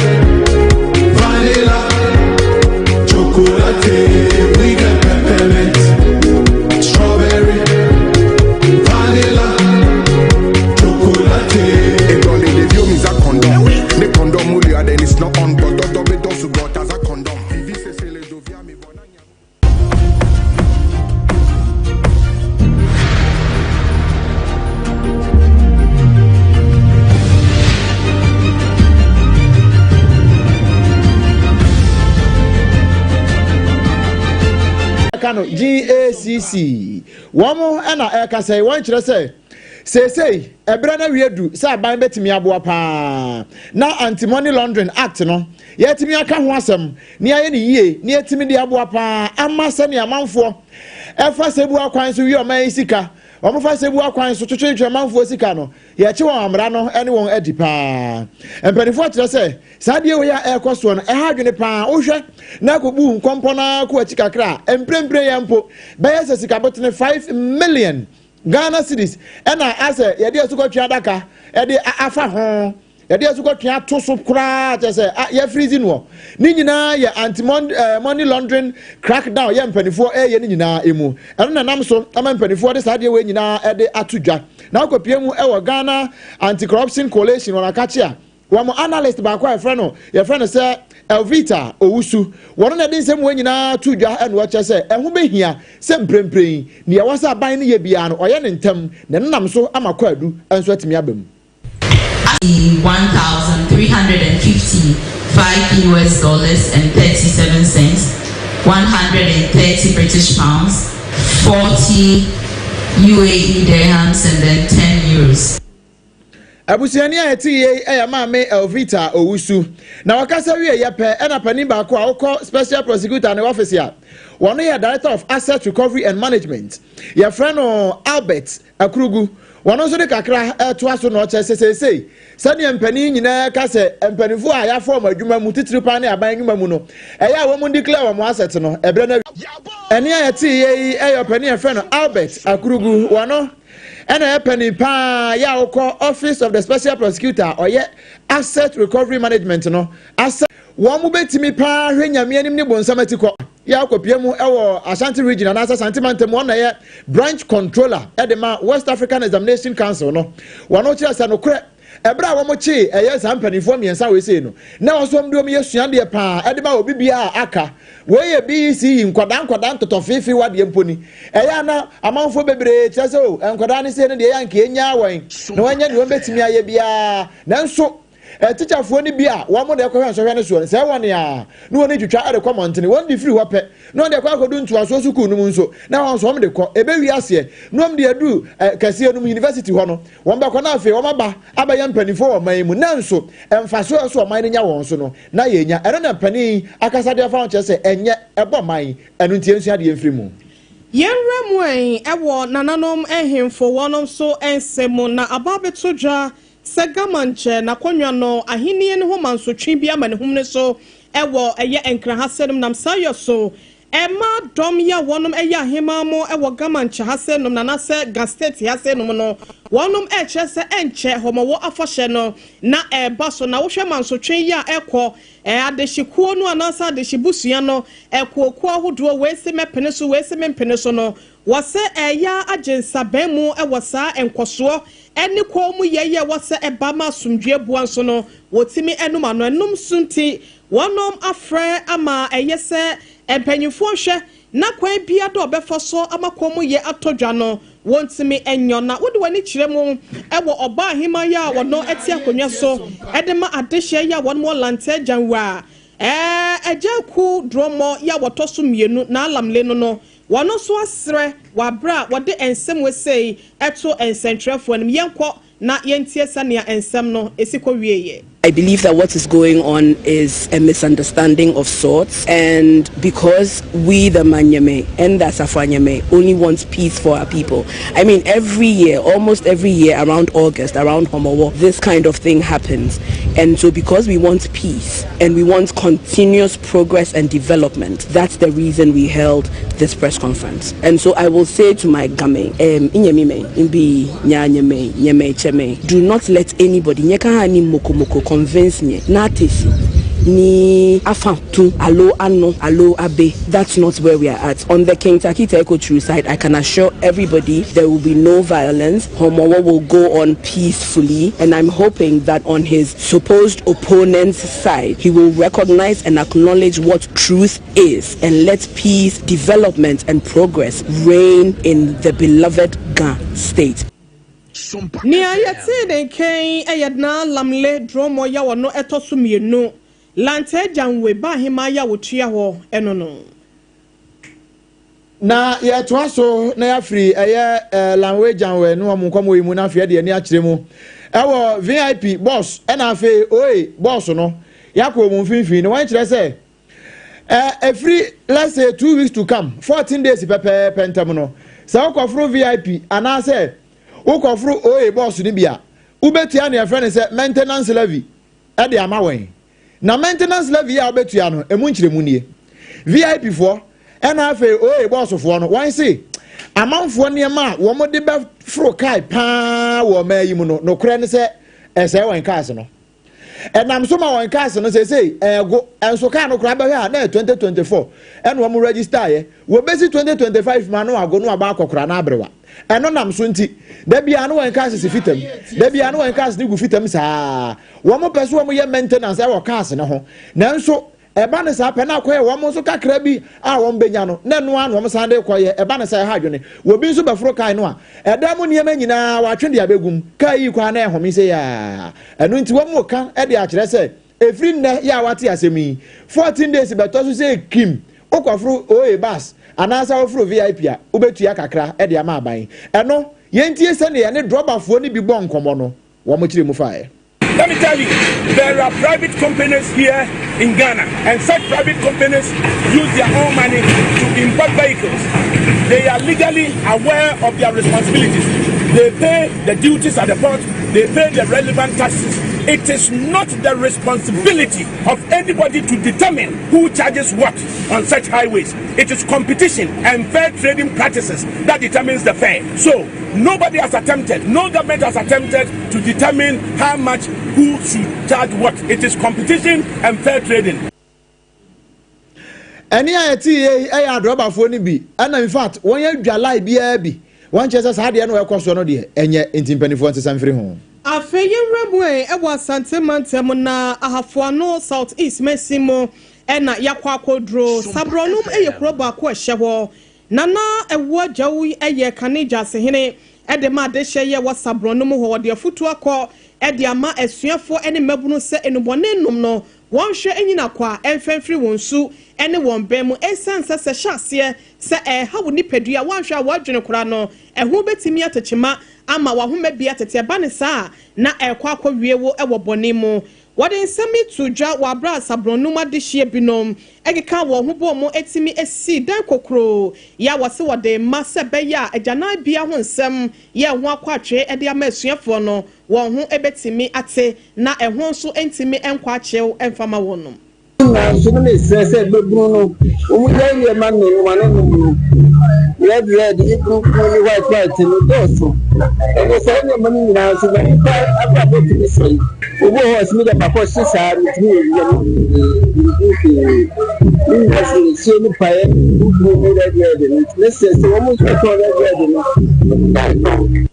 vanilla, chocolate. We got peppermint, strawberry, vanilla, chocolate. Edole de vio misa condom. Ne condom muli then it's not on but do be do but as a condom. Vivi se se le do via mi bona. ɛka no GACC wɔn na ɛrekasa yi wɔn kyerɛ sɛ seesei ɛberɛ no awie du sɛ aban bɛtumi aboa paa na anti-money laundering act no yɛatumi aka ho asɛm na yɛayɛ no yie na yɛatumi de aboa paa ama sɛnea amanfoɔ ɛfa sɛ bu akwan so wie ɔman yi sika. wɔfa sɛbu akwan so twetwetwe amanfoɔ sika no, yɛkye wɔn amra no ne wɔn adi paa. Mpanimfoɔ kyerɛ sɛ saa adeɛ wei a ɛrekɔ soɔ no, ɛha adwene paa. Wohwɛ na akɔbu nkɔmpɔ no ara kɔ akyi kakra a, mprempren yɛn mpo bɛyɛ sɛ sikabotene 5 million Ghana cedis ɛna asɛ yɛde asukɔtwe adaka ɛde afa ho yɛde asukɔtwe ato so koraa kyɛ sɛ yɛfirizi noɔ ne nyinaa yɛ anti eh, money laundering crackdown yɛ mpanimfoɔ ɛyɛ ne nyinaa emu ɛno na nam so ama mpanimfoɔ de saa adeɛ wei nyinaa ɛde ato dwa na akɔpie mu ɛwɔ Ghana anti corruption coalition wɔn akakye a Wɔn analyst baako a yɛfrɛ no yɛfrɛ no sɛ Elvita Owusu, wɔn na ɛde nsɛm wei nyinaa to dwa na ɔkyerɛ sɛ ɛho bɛhia sɛ mprempren yi nea ɛwɔ sɛ aban no yɛ biara no ɔyɛ no ntɛm na ɛno nam so ama kwaadu nso atumi aba mu. 1,355 US dollars and 37 cents, 130 British pounds, 40 UAE dirhams and then 10 euros. Abusuani a ɛte yei yɛ Maame Elvita Owusu. Na ɔkasa wieeɛ pɛ ɛna panin baako a ɔkɔ Special Prosecutor ne office a wɔno yɛ Director of Asset Recovery and Management, yɛfrɛ no Albert Akurugu. Wɔno nso de kakra ɛtoa so na ɔkyɛ sɛ seesei sɛdeɛ mpanin nyinaa ka sɛ mpanimfoɔ a yɛafa wɔn adwuma mu titiri paa ne aban nnwuma mu no ɛyɛ a wɔn declare wɔn asset no ɛberɛ no awie. Ɛne a yɛte yei yɛ ɔpanin a yɛfrɛ no Albert Akurugu. Wɔno ɛna ɛyɛ panin paa yɛ a wokɔ Office of the Special Prosecutor a ɔyɛ Asset Recovery Management no asɛ wɔn mo bɛtumi paa hwɛ nyame anim ne bonsam atikɔ yɛ akɔpie mu ɛwɔ Ashanti Region anaasɛ Ashanti Mantam wɔn na ɛyɛ Branch Controller ɛde ma West African Examination Council no wɔn kyerɛ sɛ nokorɛ Ɛberɛ a wɔkyee ɛyɛ saa mpanimfoɔ mmiɛnsa wei sei no, na ɛwɔ sɛ wɔde wɔn yɛ suadeɛ paa ɛde ma obi biara a aka. Wei yɛ BECE nkwadaa nkwadaa ntɔtɔfeefewa deɛ mpo ni. Ɛyɛ a na amanfoɔ bebree kyerɛ sɛ o, nkwadaa no sei no deɛ ɛyɛ a nka yɛnnyaa wɔn na wɔnyɛ deɛ wɔbɛtumi ayɛ biara. Nanso atikyafoɔ no bi a wɔn na ɛkɔhwɛ nsɔhwɛ no soɔ no, sɛ wɔn a na wɔn twitwa de kɔ mmɔntene, wɔn de firi hɔ pɛ na wɔn de kɔ akɔdu ntoasoɔ sukuu no mu nso, na wɔn nso wɔn de kɔ. Ɛbɛwie aseɛ na wɔn de aduru kɛseɛ no mu, university hɔ no, Wɔbɛkɔ na afei wɔaba abɛyɛ mpanimfoɔ wɔ ɔman yi mu, nanso mfasoɔ a ɛsɛ sɛ ɔman no nya wɔn so no, na yɛnnya. Ɛno na panin yi akasa de afa ho kyerɛ sɛ ɛnyɛ, ɛbɔ man, ɛno nti yɛnsua adeɛ mfiri mu. Yɛn wura mu ɛ wɔ nananom nhemfo wɔnom nso nsɛm mu na aba abɛto dwa sɛ Gama nkyɛ n'akonnwa no ahennie no ho mansotwe bi amanehunu so wɔ ɛyɛ Nkran ha sɛ nom nam saa yɔ so Ɛma dɔm yi a wɔnom yɛ ahemaa mo wɔ Gama nkyɛ ha sei nom na anasɛ Ga state ha sei nom no wɔnom ɛkyerɛ sɛ ɛnkyɛ Hɔmɔwɔ afahyɛ no na ɛɛba so na wohwɛ mansotwe yi a ɛkɔ adehye kuo no anaasɛ adehye busua no ɛkuo kuo ahodoɔ wei se mɛpene so wei se mempene so no wɔsɛ ɛɛyɛ ara agye nsabɛn mu wɔ saa nkɔsoɔ ɛne kɔn mu yɛ yi a ɛwɔ sɛ ɛba ma asomdwie boa nso no wɔtumi ɛnom ano ɛnom so nti Wɔnom afrɛ ama ɛyɛ sɛ mpanyinfoɔ nhwɛ na kwan biara da ɔbɛfa so ama kɔn mu yɛ atɔ dwa no wɔntumi nyɔ. Na wode w'ani kyerɛ mu wɔ ɔbaa aheman yi a wɔno te akonnwa so de ma adehyeɛ yi a wɔnom wɔ Lantɛ Gyanwura Agya Aku Drɔmmɔ yi a wɔtɔ so mmienu Naalamle no no wɔno nso asrɛ wɔ aberɛ a wɔde nsɛm wesei to nsɛntwerɛfoɔ anim. Yɛnkɔ na yɛntie sɛnea nsɛm no si kɔwieeɛ. I believe that what is going on is a misunderstanding of sorts, and because we, the Manyeme and the Asafo only want peace for our people. I mean, every year, almost every year around August, around Homowo, this kind of thing happens. And so because we want peace and we want continuous progress and development, that's the reason we held this press conference. And so I will say to my game, um, do not let anybody moko moko convince me ni afa tu alo ano alo abe. That's not where we are at. On the King Takita Eco True side, I can assure everybody there will be no violence. Homowo will go on peacefully, and I'm hoping that on his supposed opponent's side, he will recognize and acknowledge what truth is and let peace, development, and progress reign in the beloved Ga state. Nea yɛtee ne nka yi yɛ Naa Lamle Drɔmɔ yaw ɔno ɛtɔ so mmienu, Lantɛ Gyanwe ba ahemaa yaw otua hɔ no no. Na yɛtoa so na yɛafiri ɛyɛ Lanwe Gyanwe ne wɔn nkɔmmɔ yi mu na afei yɛde ani akyerɛ mu ɛwɔ VIP bɔs ɛna afei OA bɔs no yɛakɔ wɔn mfimfini na wɔn kyerɛ sɛ Ɛ, ɛfiri let's say 2 weeks to come, 14 days pɛpɛɛpɛ ntam no, Sɛ wokɔforo VIP anaasɛ wokɔforo OA bɔs no bi a, wobɛtua nea yɛfrɛ no sɛ maintenance levy de ama wɔn. Na maintenance levy a wobɛtua no, ɛmu nkyerɛmu nie. VIP foɔ ɛna afei OA bɔs foɔ no, wɔn se amanfoɔ nneɛma a wɔn de bɛforo kae paa wɔ ɔman yi mu no, nokorɛ ne sɛ ɛsɛe wɔn cars no. Ɛnam so ma wɔn cars no seesei ɛɛgo. Ɛnso car no koraa bɛhwɛ a na ɛyɛ 2024 ɛna wɔn register yɛ. Wɔbɛsi 2025 ma no ago no abɔ akɔkora na aberewa. Ɛno nam so nti, da biara no wɔn cars si fitam. Da biara no wɔn cars no gu fitam saa. Wɔn pɛ so wɔn yɛ maintenance ɛwɔ cars no ho. Nanso ɛba no saa pɛ na akɔyɛ wɔn nso kakra bi a wɔn bɛnya no, na ɛno ara na wɔn san de kɔyɛ. Ɛba no saa ɛha adwene. Obi nso bɛforo kaa no a, ɛdan mu nneɛma nyinaa wɔatwe de abɛgu mu. Kaa yi kɔ a na ɛhome sei ara. Ɛno nti wɔn reka de akyerɛ sɛ, ɛfiri nnɛ yɛ a wɔate asɛm yi, 14 days bɛtɔ so sɛ kim, wokɔforo OA bus anaasɛ woforo VIP a, wobɛtua kakra de ama aban. Ɛno, yɛntie sɛdeɛ yɛne drɔbafoɔ no bi bɔɔ nkɔmmɔ no, wɔkyerɛ mu faeɛ. Let me tell you, there are private companies here in Ghana, and such private companies use their own money to import vehicles. They are legally aware of their responsibilities. They pay the duties at the port, they pay the relevant taxes. It is not the responsibility of anybody to determine who charges what on such highways. It is competition and fair trading practices that determines the fare. So nobody has attempted, no government has attempted to determine how much who should charge what. It is competition and fair trading. Ɛne a ɛte yie ɛyɛ adrɔbafoɔ no bi ɛna in fact wɔn yɛ dwa line biara bi wɔn kyerɛ sɛ saa adeɛ no ɛkɔ soɔ no deɛ ɛnyɛ nti mpanimfoɔ nsesa mfiri ho. Afei yɛnwura mu ɛ wɔ Asante mantam na Ahafoano South East mansin mu na yɛakɔ akɔduro. Saborɔnom yɛ kuro baako a ɛhyɛ hɔ. Nana Awuah Gyawu yɛ kane Gyasehene de ma adehyeɛ yɛ wɔ Saborɔnom hɔ. Wɔde afutuo akɔ de ama asuafoɔ ne mmabunu sɛ nnubɔne nnom no wɔnhwɛ nnyina kwa mfa mfiri wɔn su ne wɔn bɛn mu esiane sɛ sɛ ɛhyɛ aseɛ sɛ ɛreha wo nipadua a woanhwɛ a w'adwene koraa no ɛho bɛtumi atekyema ama w'ahoma bi atete ɛba no saa a na ɛrekɔ akɔwie wo wɔ bɔne mu. Wɔde nsɛm yi too dwa wɔ aberɛ a Saborɔnum adehyeɛ binom keka wɔn ho bɔɔ mu tumi sii dan kokuroo yi a wɔse wɔde rema sɛ ɛbɛyɛ a agyananbea ho nsɛm yɛ ho akɔ-atwee de ama asuafoɔ no wɔn ho bɛtumi ate na ɛho nso ntumi nkɔ akyew mfa ma wɔnom. Nanso na mesrɛ sɛ mmabunu no wɔn gyae nneɛma no nom ano nom no red red ne blue blue ne white white no dɔɔso. Ɛnna saa nneɛma no nyinaa nso na nipa abrabɔ tumi sɛe. Obi wɔ hɔ a ɔsɛ me deɛ makɔ hye saa metumi yɛ wia no nhu hwee. Ne nyinaa sɛ nsuo no paeɛ blue blue ne red red no nti mesrɛ sɛ wɔn nso ɛtɔn red red no wɔn gyae tɔn.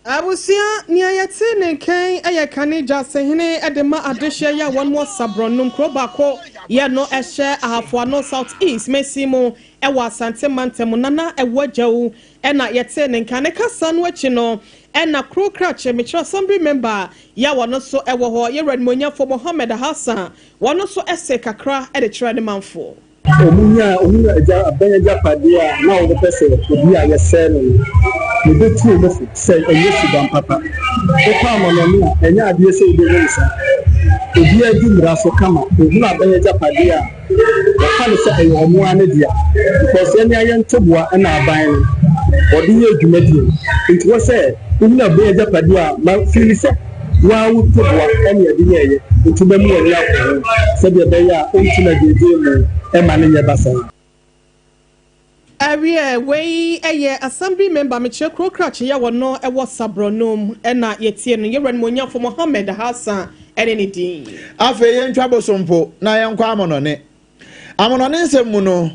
Abusua, nea yɛte ne nkan yɛ kane Gyasehene de ma adehyeɛ yɛ a wɔn wɔ Sabrɔnum kuro baako yɛ no hyɛ Ahafo Ano South East mansin mu wɔ Asante mantam Nana Awuah Gyau na yɛtee ne nka. Ne kasa no akyi no na kuro krakye mekyerɛ Assembly member yɛ a wɔn nso wɔ hɔ Yɛwura Animuonyamfoɔ Mohammed Hassan wɔn nso see kakra de kyerɛɛ ne manfoɔ. Wɔnyaa wɔn agya abɛn agyapadeɛ a na wɔbɛpɛ sɛ obi a yɛsɛe no no, yɛbɛtu wɔn fo sɛ ɛnyɛ suban papa. Wokɔ amanɔne a, ɛnyɛ adeɛ sɛ wobɛhu no saa. Obiara di mmara so kama, ɔhunu abɛn agyapadeɛ a, wɔfa no sɛ ɛyɛ ɔno ara ne dea because yɛn ara yɛn ntoboa na aban no wɔde yɛ dwumadie no. Nti wɔ sɛ wohunu abɛn agyapadeɛ a, ma feel sɛ Wo ara wo ntoboa na yɛde yɛeɛ, nti wobɛma w'ani akɔ ho sɛdeɛ ɛbɛyɛ a ɔntu no agyaagyee mu mma no nyɛ basaa. Awiɛ, wei yɛ Assembly member mekyerɛ kuro krakye yɛ wɔ no wɔ Sabrɔnum na yɛtie no, Yɛwura Animuonyamfo Mohammed Hassan ne ne din. Afei yɛntwa bosompo na yɛnkɔ amonɔne. Amonɔne nsɛm mu no,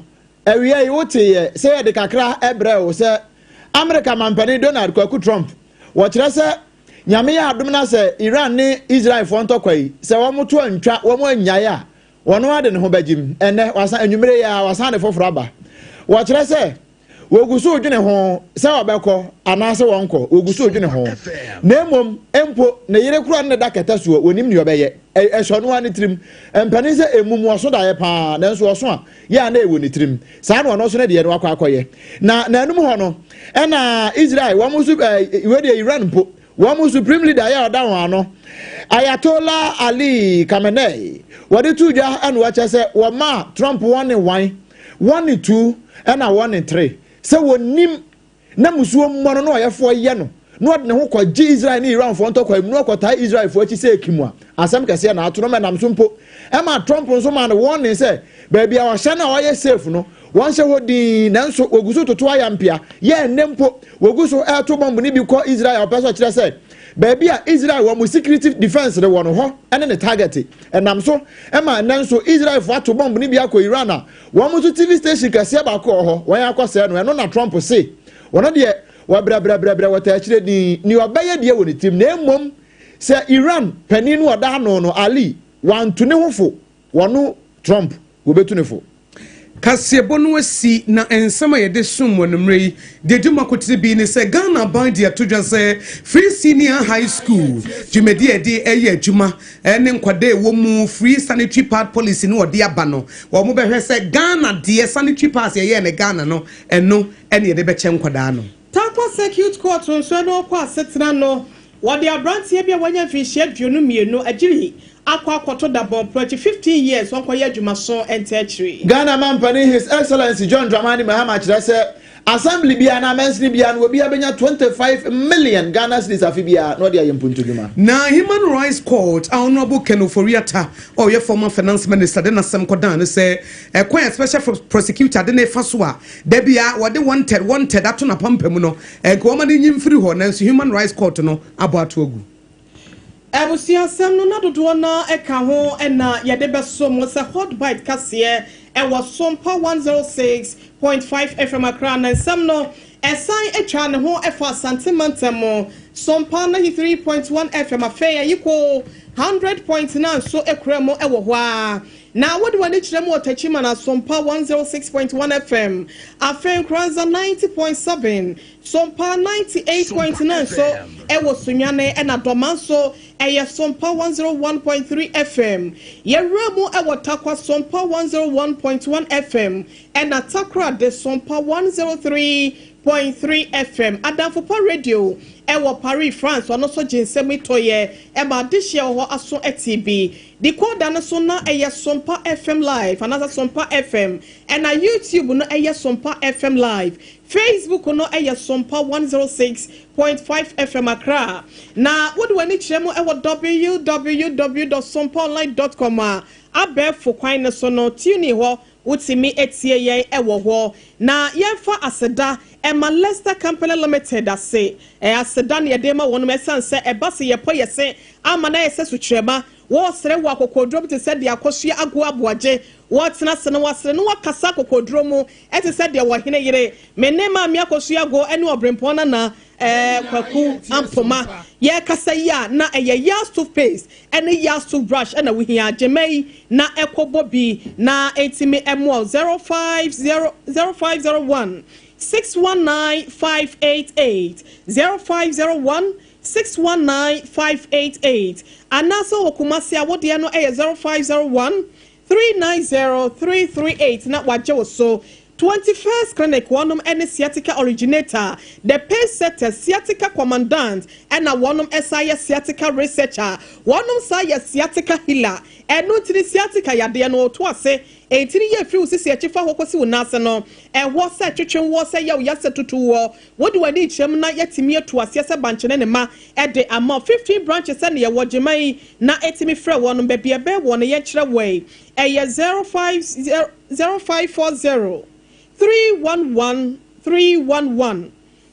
awia yi woteeɛ sɛ yɛde kakra brɛɛ wo sɛ Amerika mampanin Donald Kwaku Trump wɔkyerɛ sɛ Nyame yɛ adom na sɛ Iran ne Israel foɔ ntɔkwa yi, sɛ wɔn to antwa, wɔn annyae a, wɔn ara de ne ho bɛgyem. Ɛnnɛ, wasan, anwummere yi ara, wasan de foforɔ aba. Wɔkyerɛ sɛ, wɔgu so redwene ho sɛ wɔbɛkɔ anaasɛ wɔnkɔ, wɔgu so redwene ho. Na mmom, mpo, ne yere koraa ne no da kɛtɛ soɔ, wɔnim nea ɔbɛyɛ. Ɛhyɛ ɔno ara ne tirim. Mpanin sɛ, ɛmum ɔso daeɛ paa, nanso ɔso a, yɛ a na ɛwɔ ne tirim. Saa na ɔno nso ne deɛ no akɔ akɔyɛ. Na n'anum hɔ no, ɛna Israel, wɔn nso, ɛɛ, wei deɛ Iran mpo, wɔn supreme leader yɛ ɔda wɔn ano, Ayatollah Ali Khamenei, wɔde to dwa ɛna wɔkyɛ sɛ wɔmaa Trump wɔne one, wɔne two, ɛna wɔne three. Sɛ wɔnim na musuo mmɔ no na ɔyɛfoɔ yɛ no na ɔde ne ho kɔgye Israel ne Iranfoɔ ntɔkwa mu na ɔkɔtaa Israelfoɔ akyi sɛ ekim a, asɛm kɛseɛ na ato no ma ɛnam so mpo ɛma Trump nso maa no warning sɛ baabi a ɔhyɛ no a ɔyɛ safe no wɔnhyɛ hɔ dinn nanso wɔgu so toto ayampea yɛ ɛnnɛ mpo wɔgu so ɛreto bɔmb no bi kɔ Israel a ɔpɛ sɛ ɔkyerɛ sɛ baabi a Israel wɔn security defense no wɔ no hɔ ɛne ne target ɛnam so ɛma ɛnnɛ nso Israelfoɔ ato bɔmb no bi akɔ Iran a Wɔn nso TV station kɛseɛ baako wɔ hɔ, wɔn akɔsɛe no, ɛno na Trump se wɔn deɛ wɔbrɛbrɛbrɛbrɛ wɔtaa akyire din, nea ɔbɛyɛ deɛ wɔ ne tirim, na mmom sɛ Iran panin no ɔda ano no, Ali, wantu ne ho fo, wɔno, Trump, wɔbɛtu no fo. Kaseɛbɔ no asi na nsɛm a yɛde som wɔ anwummerɛ yi deɛ ɛdi mu akotene bi ne sɛ Ghana aban de ato dwa sɛ Free Senior High School dwumadie a yɛde ɛyɛ adwuma ne nkwadaa a ɛwɔ mu free sanitary pad policy no wɔde aba no wɔn bɛhwɛ sɛ Ghana deɛ sanitary pads yɛyɛɛ no Ghana no ɛno ɛne yɛde bɛkyɛ nkwadaa no. Tarkwa Circuit Court nso ɛno ɔkɔ asetena no wɔde abranteɛ bi a wanya mfinhyia 22 agyiri akɔ akɔto dabɔn prɛkye 15 years ɔnkɔyɛ adwumaso nta akyiri. Ghana Mampanin His Excellency John Dramani Mahama kyerɛ sɛ Assembly biara anaa mansini biara no obiara bɛnya 25 million Ghana cedis afe biara na ɔde ayɛ mpuntudwuma. Na Human Rights Court a Honourable Ken Ofori-Atta a ɔyɛ former Finance Minister de n'asɛm kɔdan no sɛ ɛkwan a Special Prosecutor de no refa so a da biara wɔde wanted wanted ato n'apampam no nka wɔma no nyi mfiri hɔ nanso Human Rights Court no abɔ ato agu. Abusuasɛm no na dodoɔ no ara ka ho na yɛde bɛso mo sɛ Hot Bite kaseɛ ɛwɔ Sompa 106.5 FM Accra na nsɛm no ɛsan twaa ne ho fa Asante mantam mu Sompa 93.1 FM afei Ayiko 100.9 nso kura mu wɔ hɔ ara na wode w'ani kyerɛ mu wɔ Techiman Asompa 106.1 FM afei Nkoranza 90.7 Sompa 98.9 nso wɔ Sunyani ɛna Dɔma nso ɛyɛ Sompa 101.3 FM. Yɛwura mu wɔ Tarkwa Sompa 101.1 FM ɛna Takoradi Sompa 103.3 FM. Adamfo Pa Radio wɔ Paris, France ɔno nso gye nsɛm yi tɔeɛ ɛma adehyeɛ wɔ hɔ aso tee bi. Decoder no so na ɛyɛ Sompa FM Live anaasɛ Sompa FM ɛna YouTube no ɛyɛ Sompa FM Live. Facebook no yɛ Sompa 106.5 FM Accra. Na wode w'ani kyerɛ mu wɔ www dot sompaonline dot com a, abɛɛfo kwan no so no, TuneIn hɔ, wotumi tie yɛn wɔ hɔ. Na yɛmfa aseda ma Lester Company Limited ase. Aseda na yɛde ma wɔnom ɛsiane sɛ ɛba sɛ yɛpɔ yɛse ama no ayɛ sɛ sukyerɛma. Wɔresrɛ wɔ akokoɔduro mu te sɛ deɛ akosua agoa aboagye. Wɔretena ase na wɔasere na wɔakasa akokoɔduro mu te sɛ deɛ ɔhene yere. Me ne Maame Akosua Ago ne Ɔberempɔn Nana eh, Kwaku Ampoma yɛrekasa yi a, na ɛyɛ Yas toothpaste ne Yas toothbrush na wohia. Gyema yi na ɛkɔbɔ bi na ɛntumi mmoa wo. 050 0501 619 588 0501 619 588 anaasɛ wɔ Kumasi a wodeɛ no yɛ 0501 390 338 na wagye wo so. 21st Clinic wɔnom ne sciatica originator, the pace setter, sciatica commandant ɛna wɔnom san yɛ sciatica researcher, wɔnom san yɛ sciatica healer. Ɛno nti ne sciatica yadeɛ no ɔto ase nti ne yɛ firi wo sisi akyi fa hɔ kɔsi wo nan ase no ɛhɔ sɛ twetwe woɔ sɛ yɛ wo ya sɛ tutu woɔ Wode w'ani rekyerɛ mu na yɛatumi atu aseɛ sɛ bankye ne ne mma de ama wo. 15 branches sɛdeɛ yɛwɔ Gyema yi na ɛtumi frɛ wɔnom. Baabi a ɛbɛn woɔ no yɛnkyerɛ wo ɛ. Ɛyɛ 050 0540 311 311,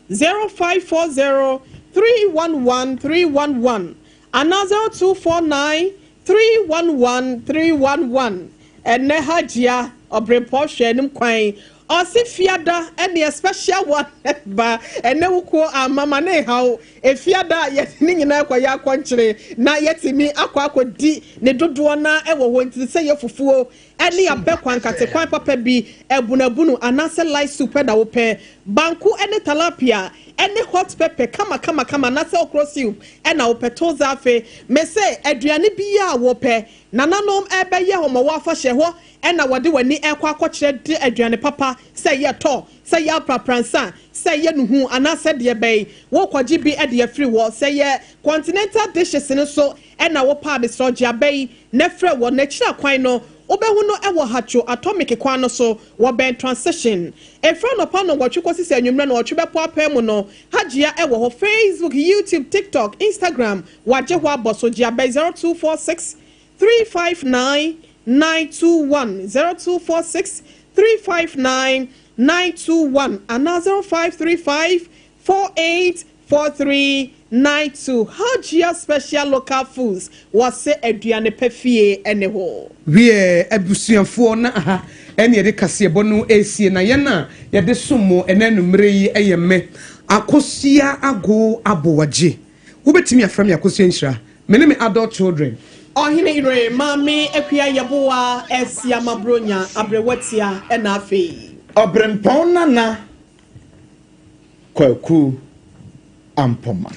0540 311 311 anaa 0249 311 311. Ɛnnɛ Hajia Ɔbrempɔn hwɛ anim kwan Ɔse fiada ɛneɛ special one ba ɛnɛ wo kuo amma ma ne nhaw efiada a yɛde ne nyinaa kɔ yɛ akɔnkyere na yɛtumi akɔ akɔ di ne dodoɔ naa ɛwɔ hɔ nti sɛ yɛ fufuo ɛne abɛ kwan nkate kwan papa bi abunabunu anaasɛ light soup ɛna wo pɛ banku ɛne talapia ɛne hot pepper kama kama kama anaasɛ okro soup ɛna wo pɛ tozaafe mese aduane biaa wo pɛ nananom ɛbɛyɛ hɔ ma wo afahyɛ hɔ Ɛnna wɔde w'ani rekɔ akɔkyerɛ de aduane papa, sɛ ɛyɛ tɔ, sɛ ɛyɛ aprapransa, sɛ ɛyɛ nuhu anaasɛ deɛ bɛn, worekɔgye bi de afiri hɔ. Sɛ ɛyɛ continental dishes no nso na wopɛ a, mesrɛ wo gye aba yi na frɛ wɔn. N'akyiri akwan no, Wobɛhu no wɔ Hatcho Atomic kwan no so, wɔ bɛn Transition. Ɛfiri anɔpa nnɔnwɔtwe kɔsi sɛ anwummerɛ nnɔnwɔtwe bɛpɔ apaa mu no, Hajia wɔ hɔ. Facebook, YouTube, TikTok, Instagram, wɔagye hɔ abɔ so. Gye abɛn 0246 359 921, 0246 359 921 anaa 0535 48 4392 Hajia Special Local Foods wɔse aduane pa fie ne hɔ. Wiɛ, abusuafoɔ, na aha ɛne yɛde kaseɛbɔ no resie, na yɛn a yɛde som mo ɛnɛ anummerɛ yi yɛ me, Akosua Ago Aboagye. Wobɛtumi afrɛ me Akosua Nhyira. Me ne me adult children. Ɔhene yere, Maame Akua Yeboah Asiamah Bronya Aberewatia ɛna afei. Ɔberempɔn Nana Kwaku Ampoma.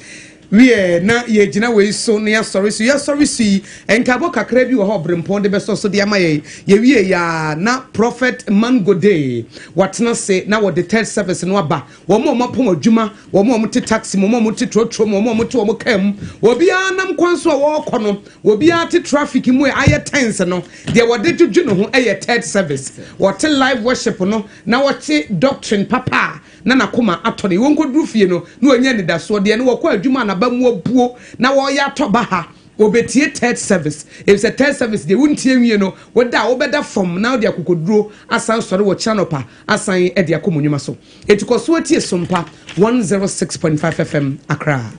Wiɛ, na yɛgyina wei so na yɛasɔre so. Yɛasɔre so yi, nkaebɔ kakra bi wɔ hɔ a ɔberempɔn de bɛsɔ so de ama yɛn. Yɛwie yɛ a, na Prophet Mangode watena ase na wɔde third service no aba. Wɔn a wɔapɔn adwuma, wɔn a wɔte taxi mu, wɔn a wɔte trɔtrɔ mu, wɔn a wɔte wɔn kaa mu, obiara nam kwan so a wɔrekɔ no, obiara te traffic mu a ayɛ tense no, deɛ wɔde dwodwo ne ho yɛ third service. Wɔte live worship no na wɔte doctrine papa a na n'akoma atɔ no. Wɔnkɔduru fie no, na wɔanya anidasoɔ. Deɛ no wɔkɔ adwuma a n'aba mu abuo na wɔreyɛ atɔ baha. Wɔbɛtie third service. Efisɛ third service deɛ wontie nwie no, woda a wobɛda fam na wode akokoduro asan sɔre wɔ kyena anɔpa asan de akɔ mo nnwuma so. Enti kɔ so tie Sompa 106.5 FM Accra.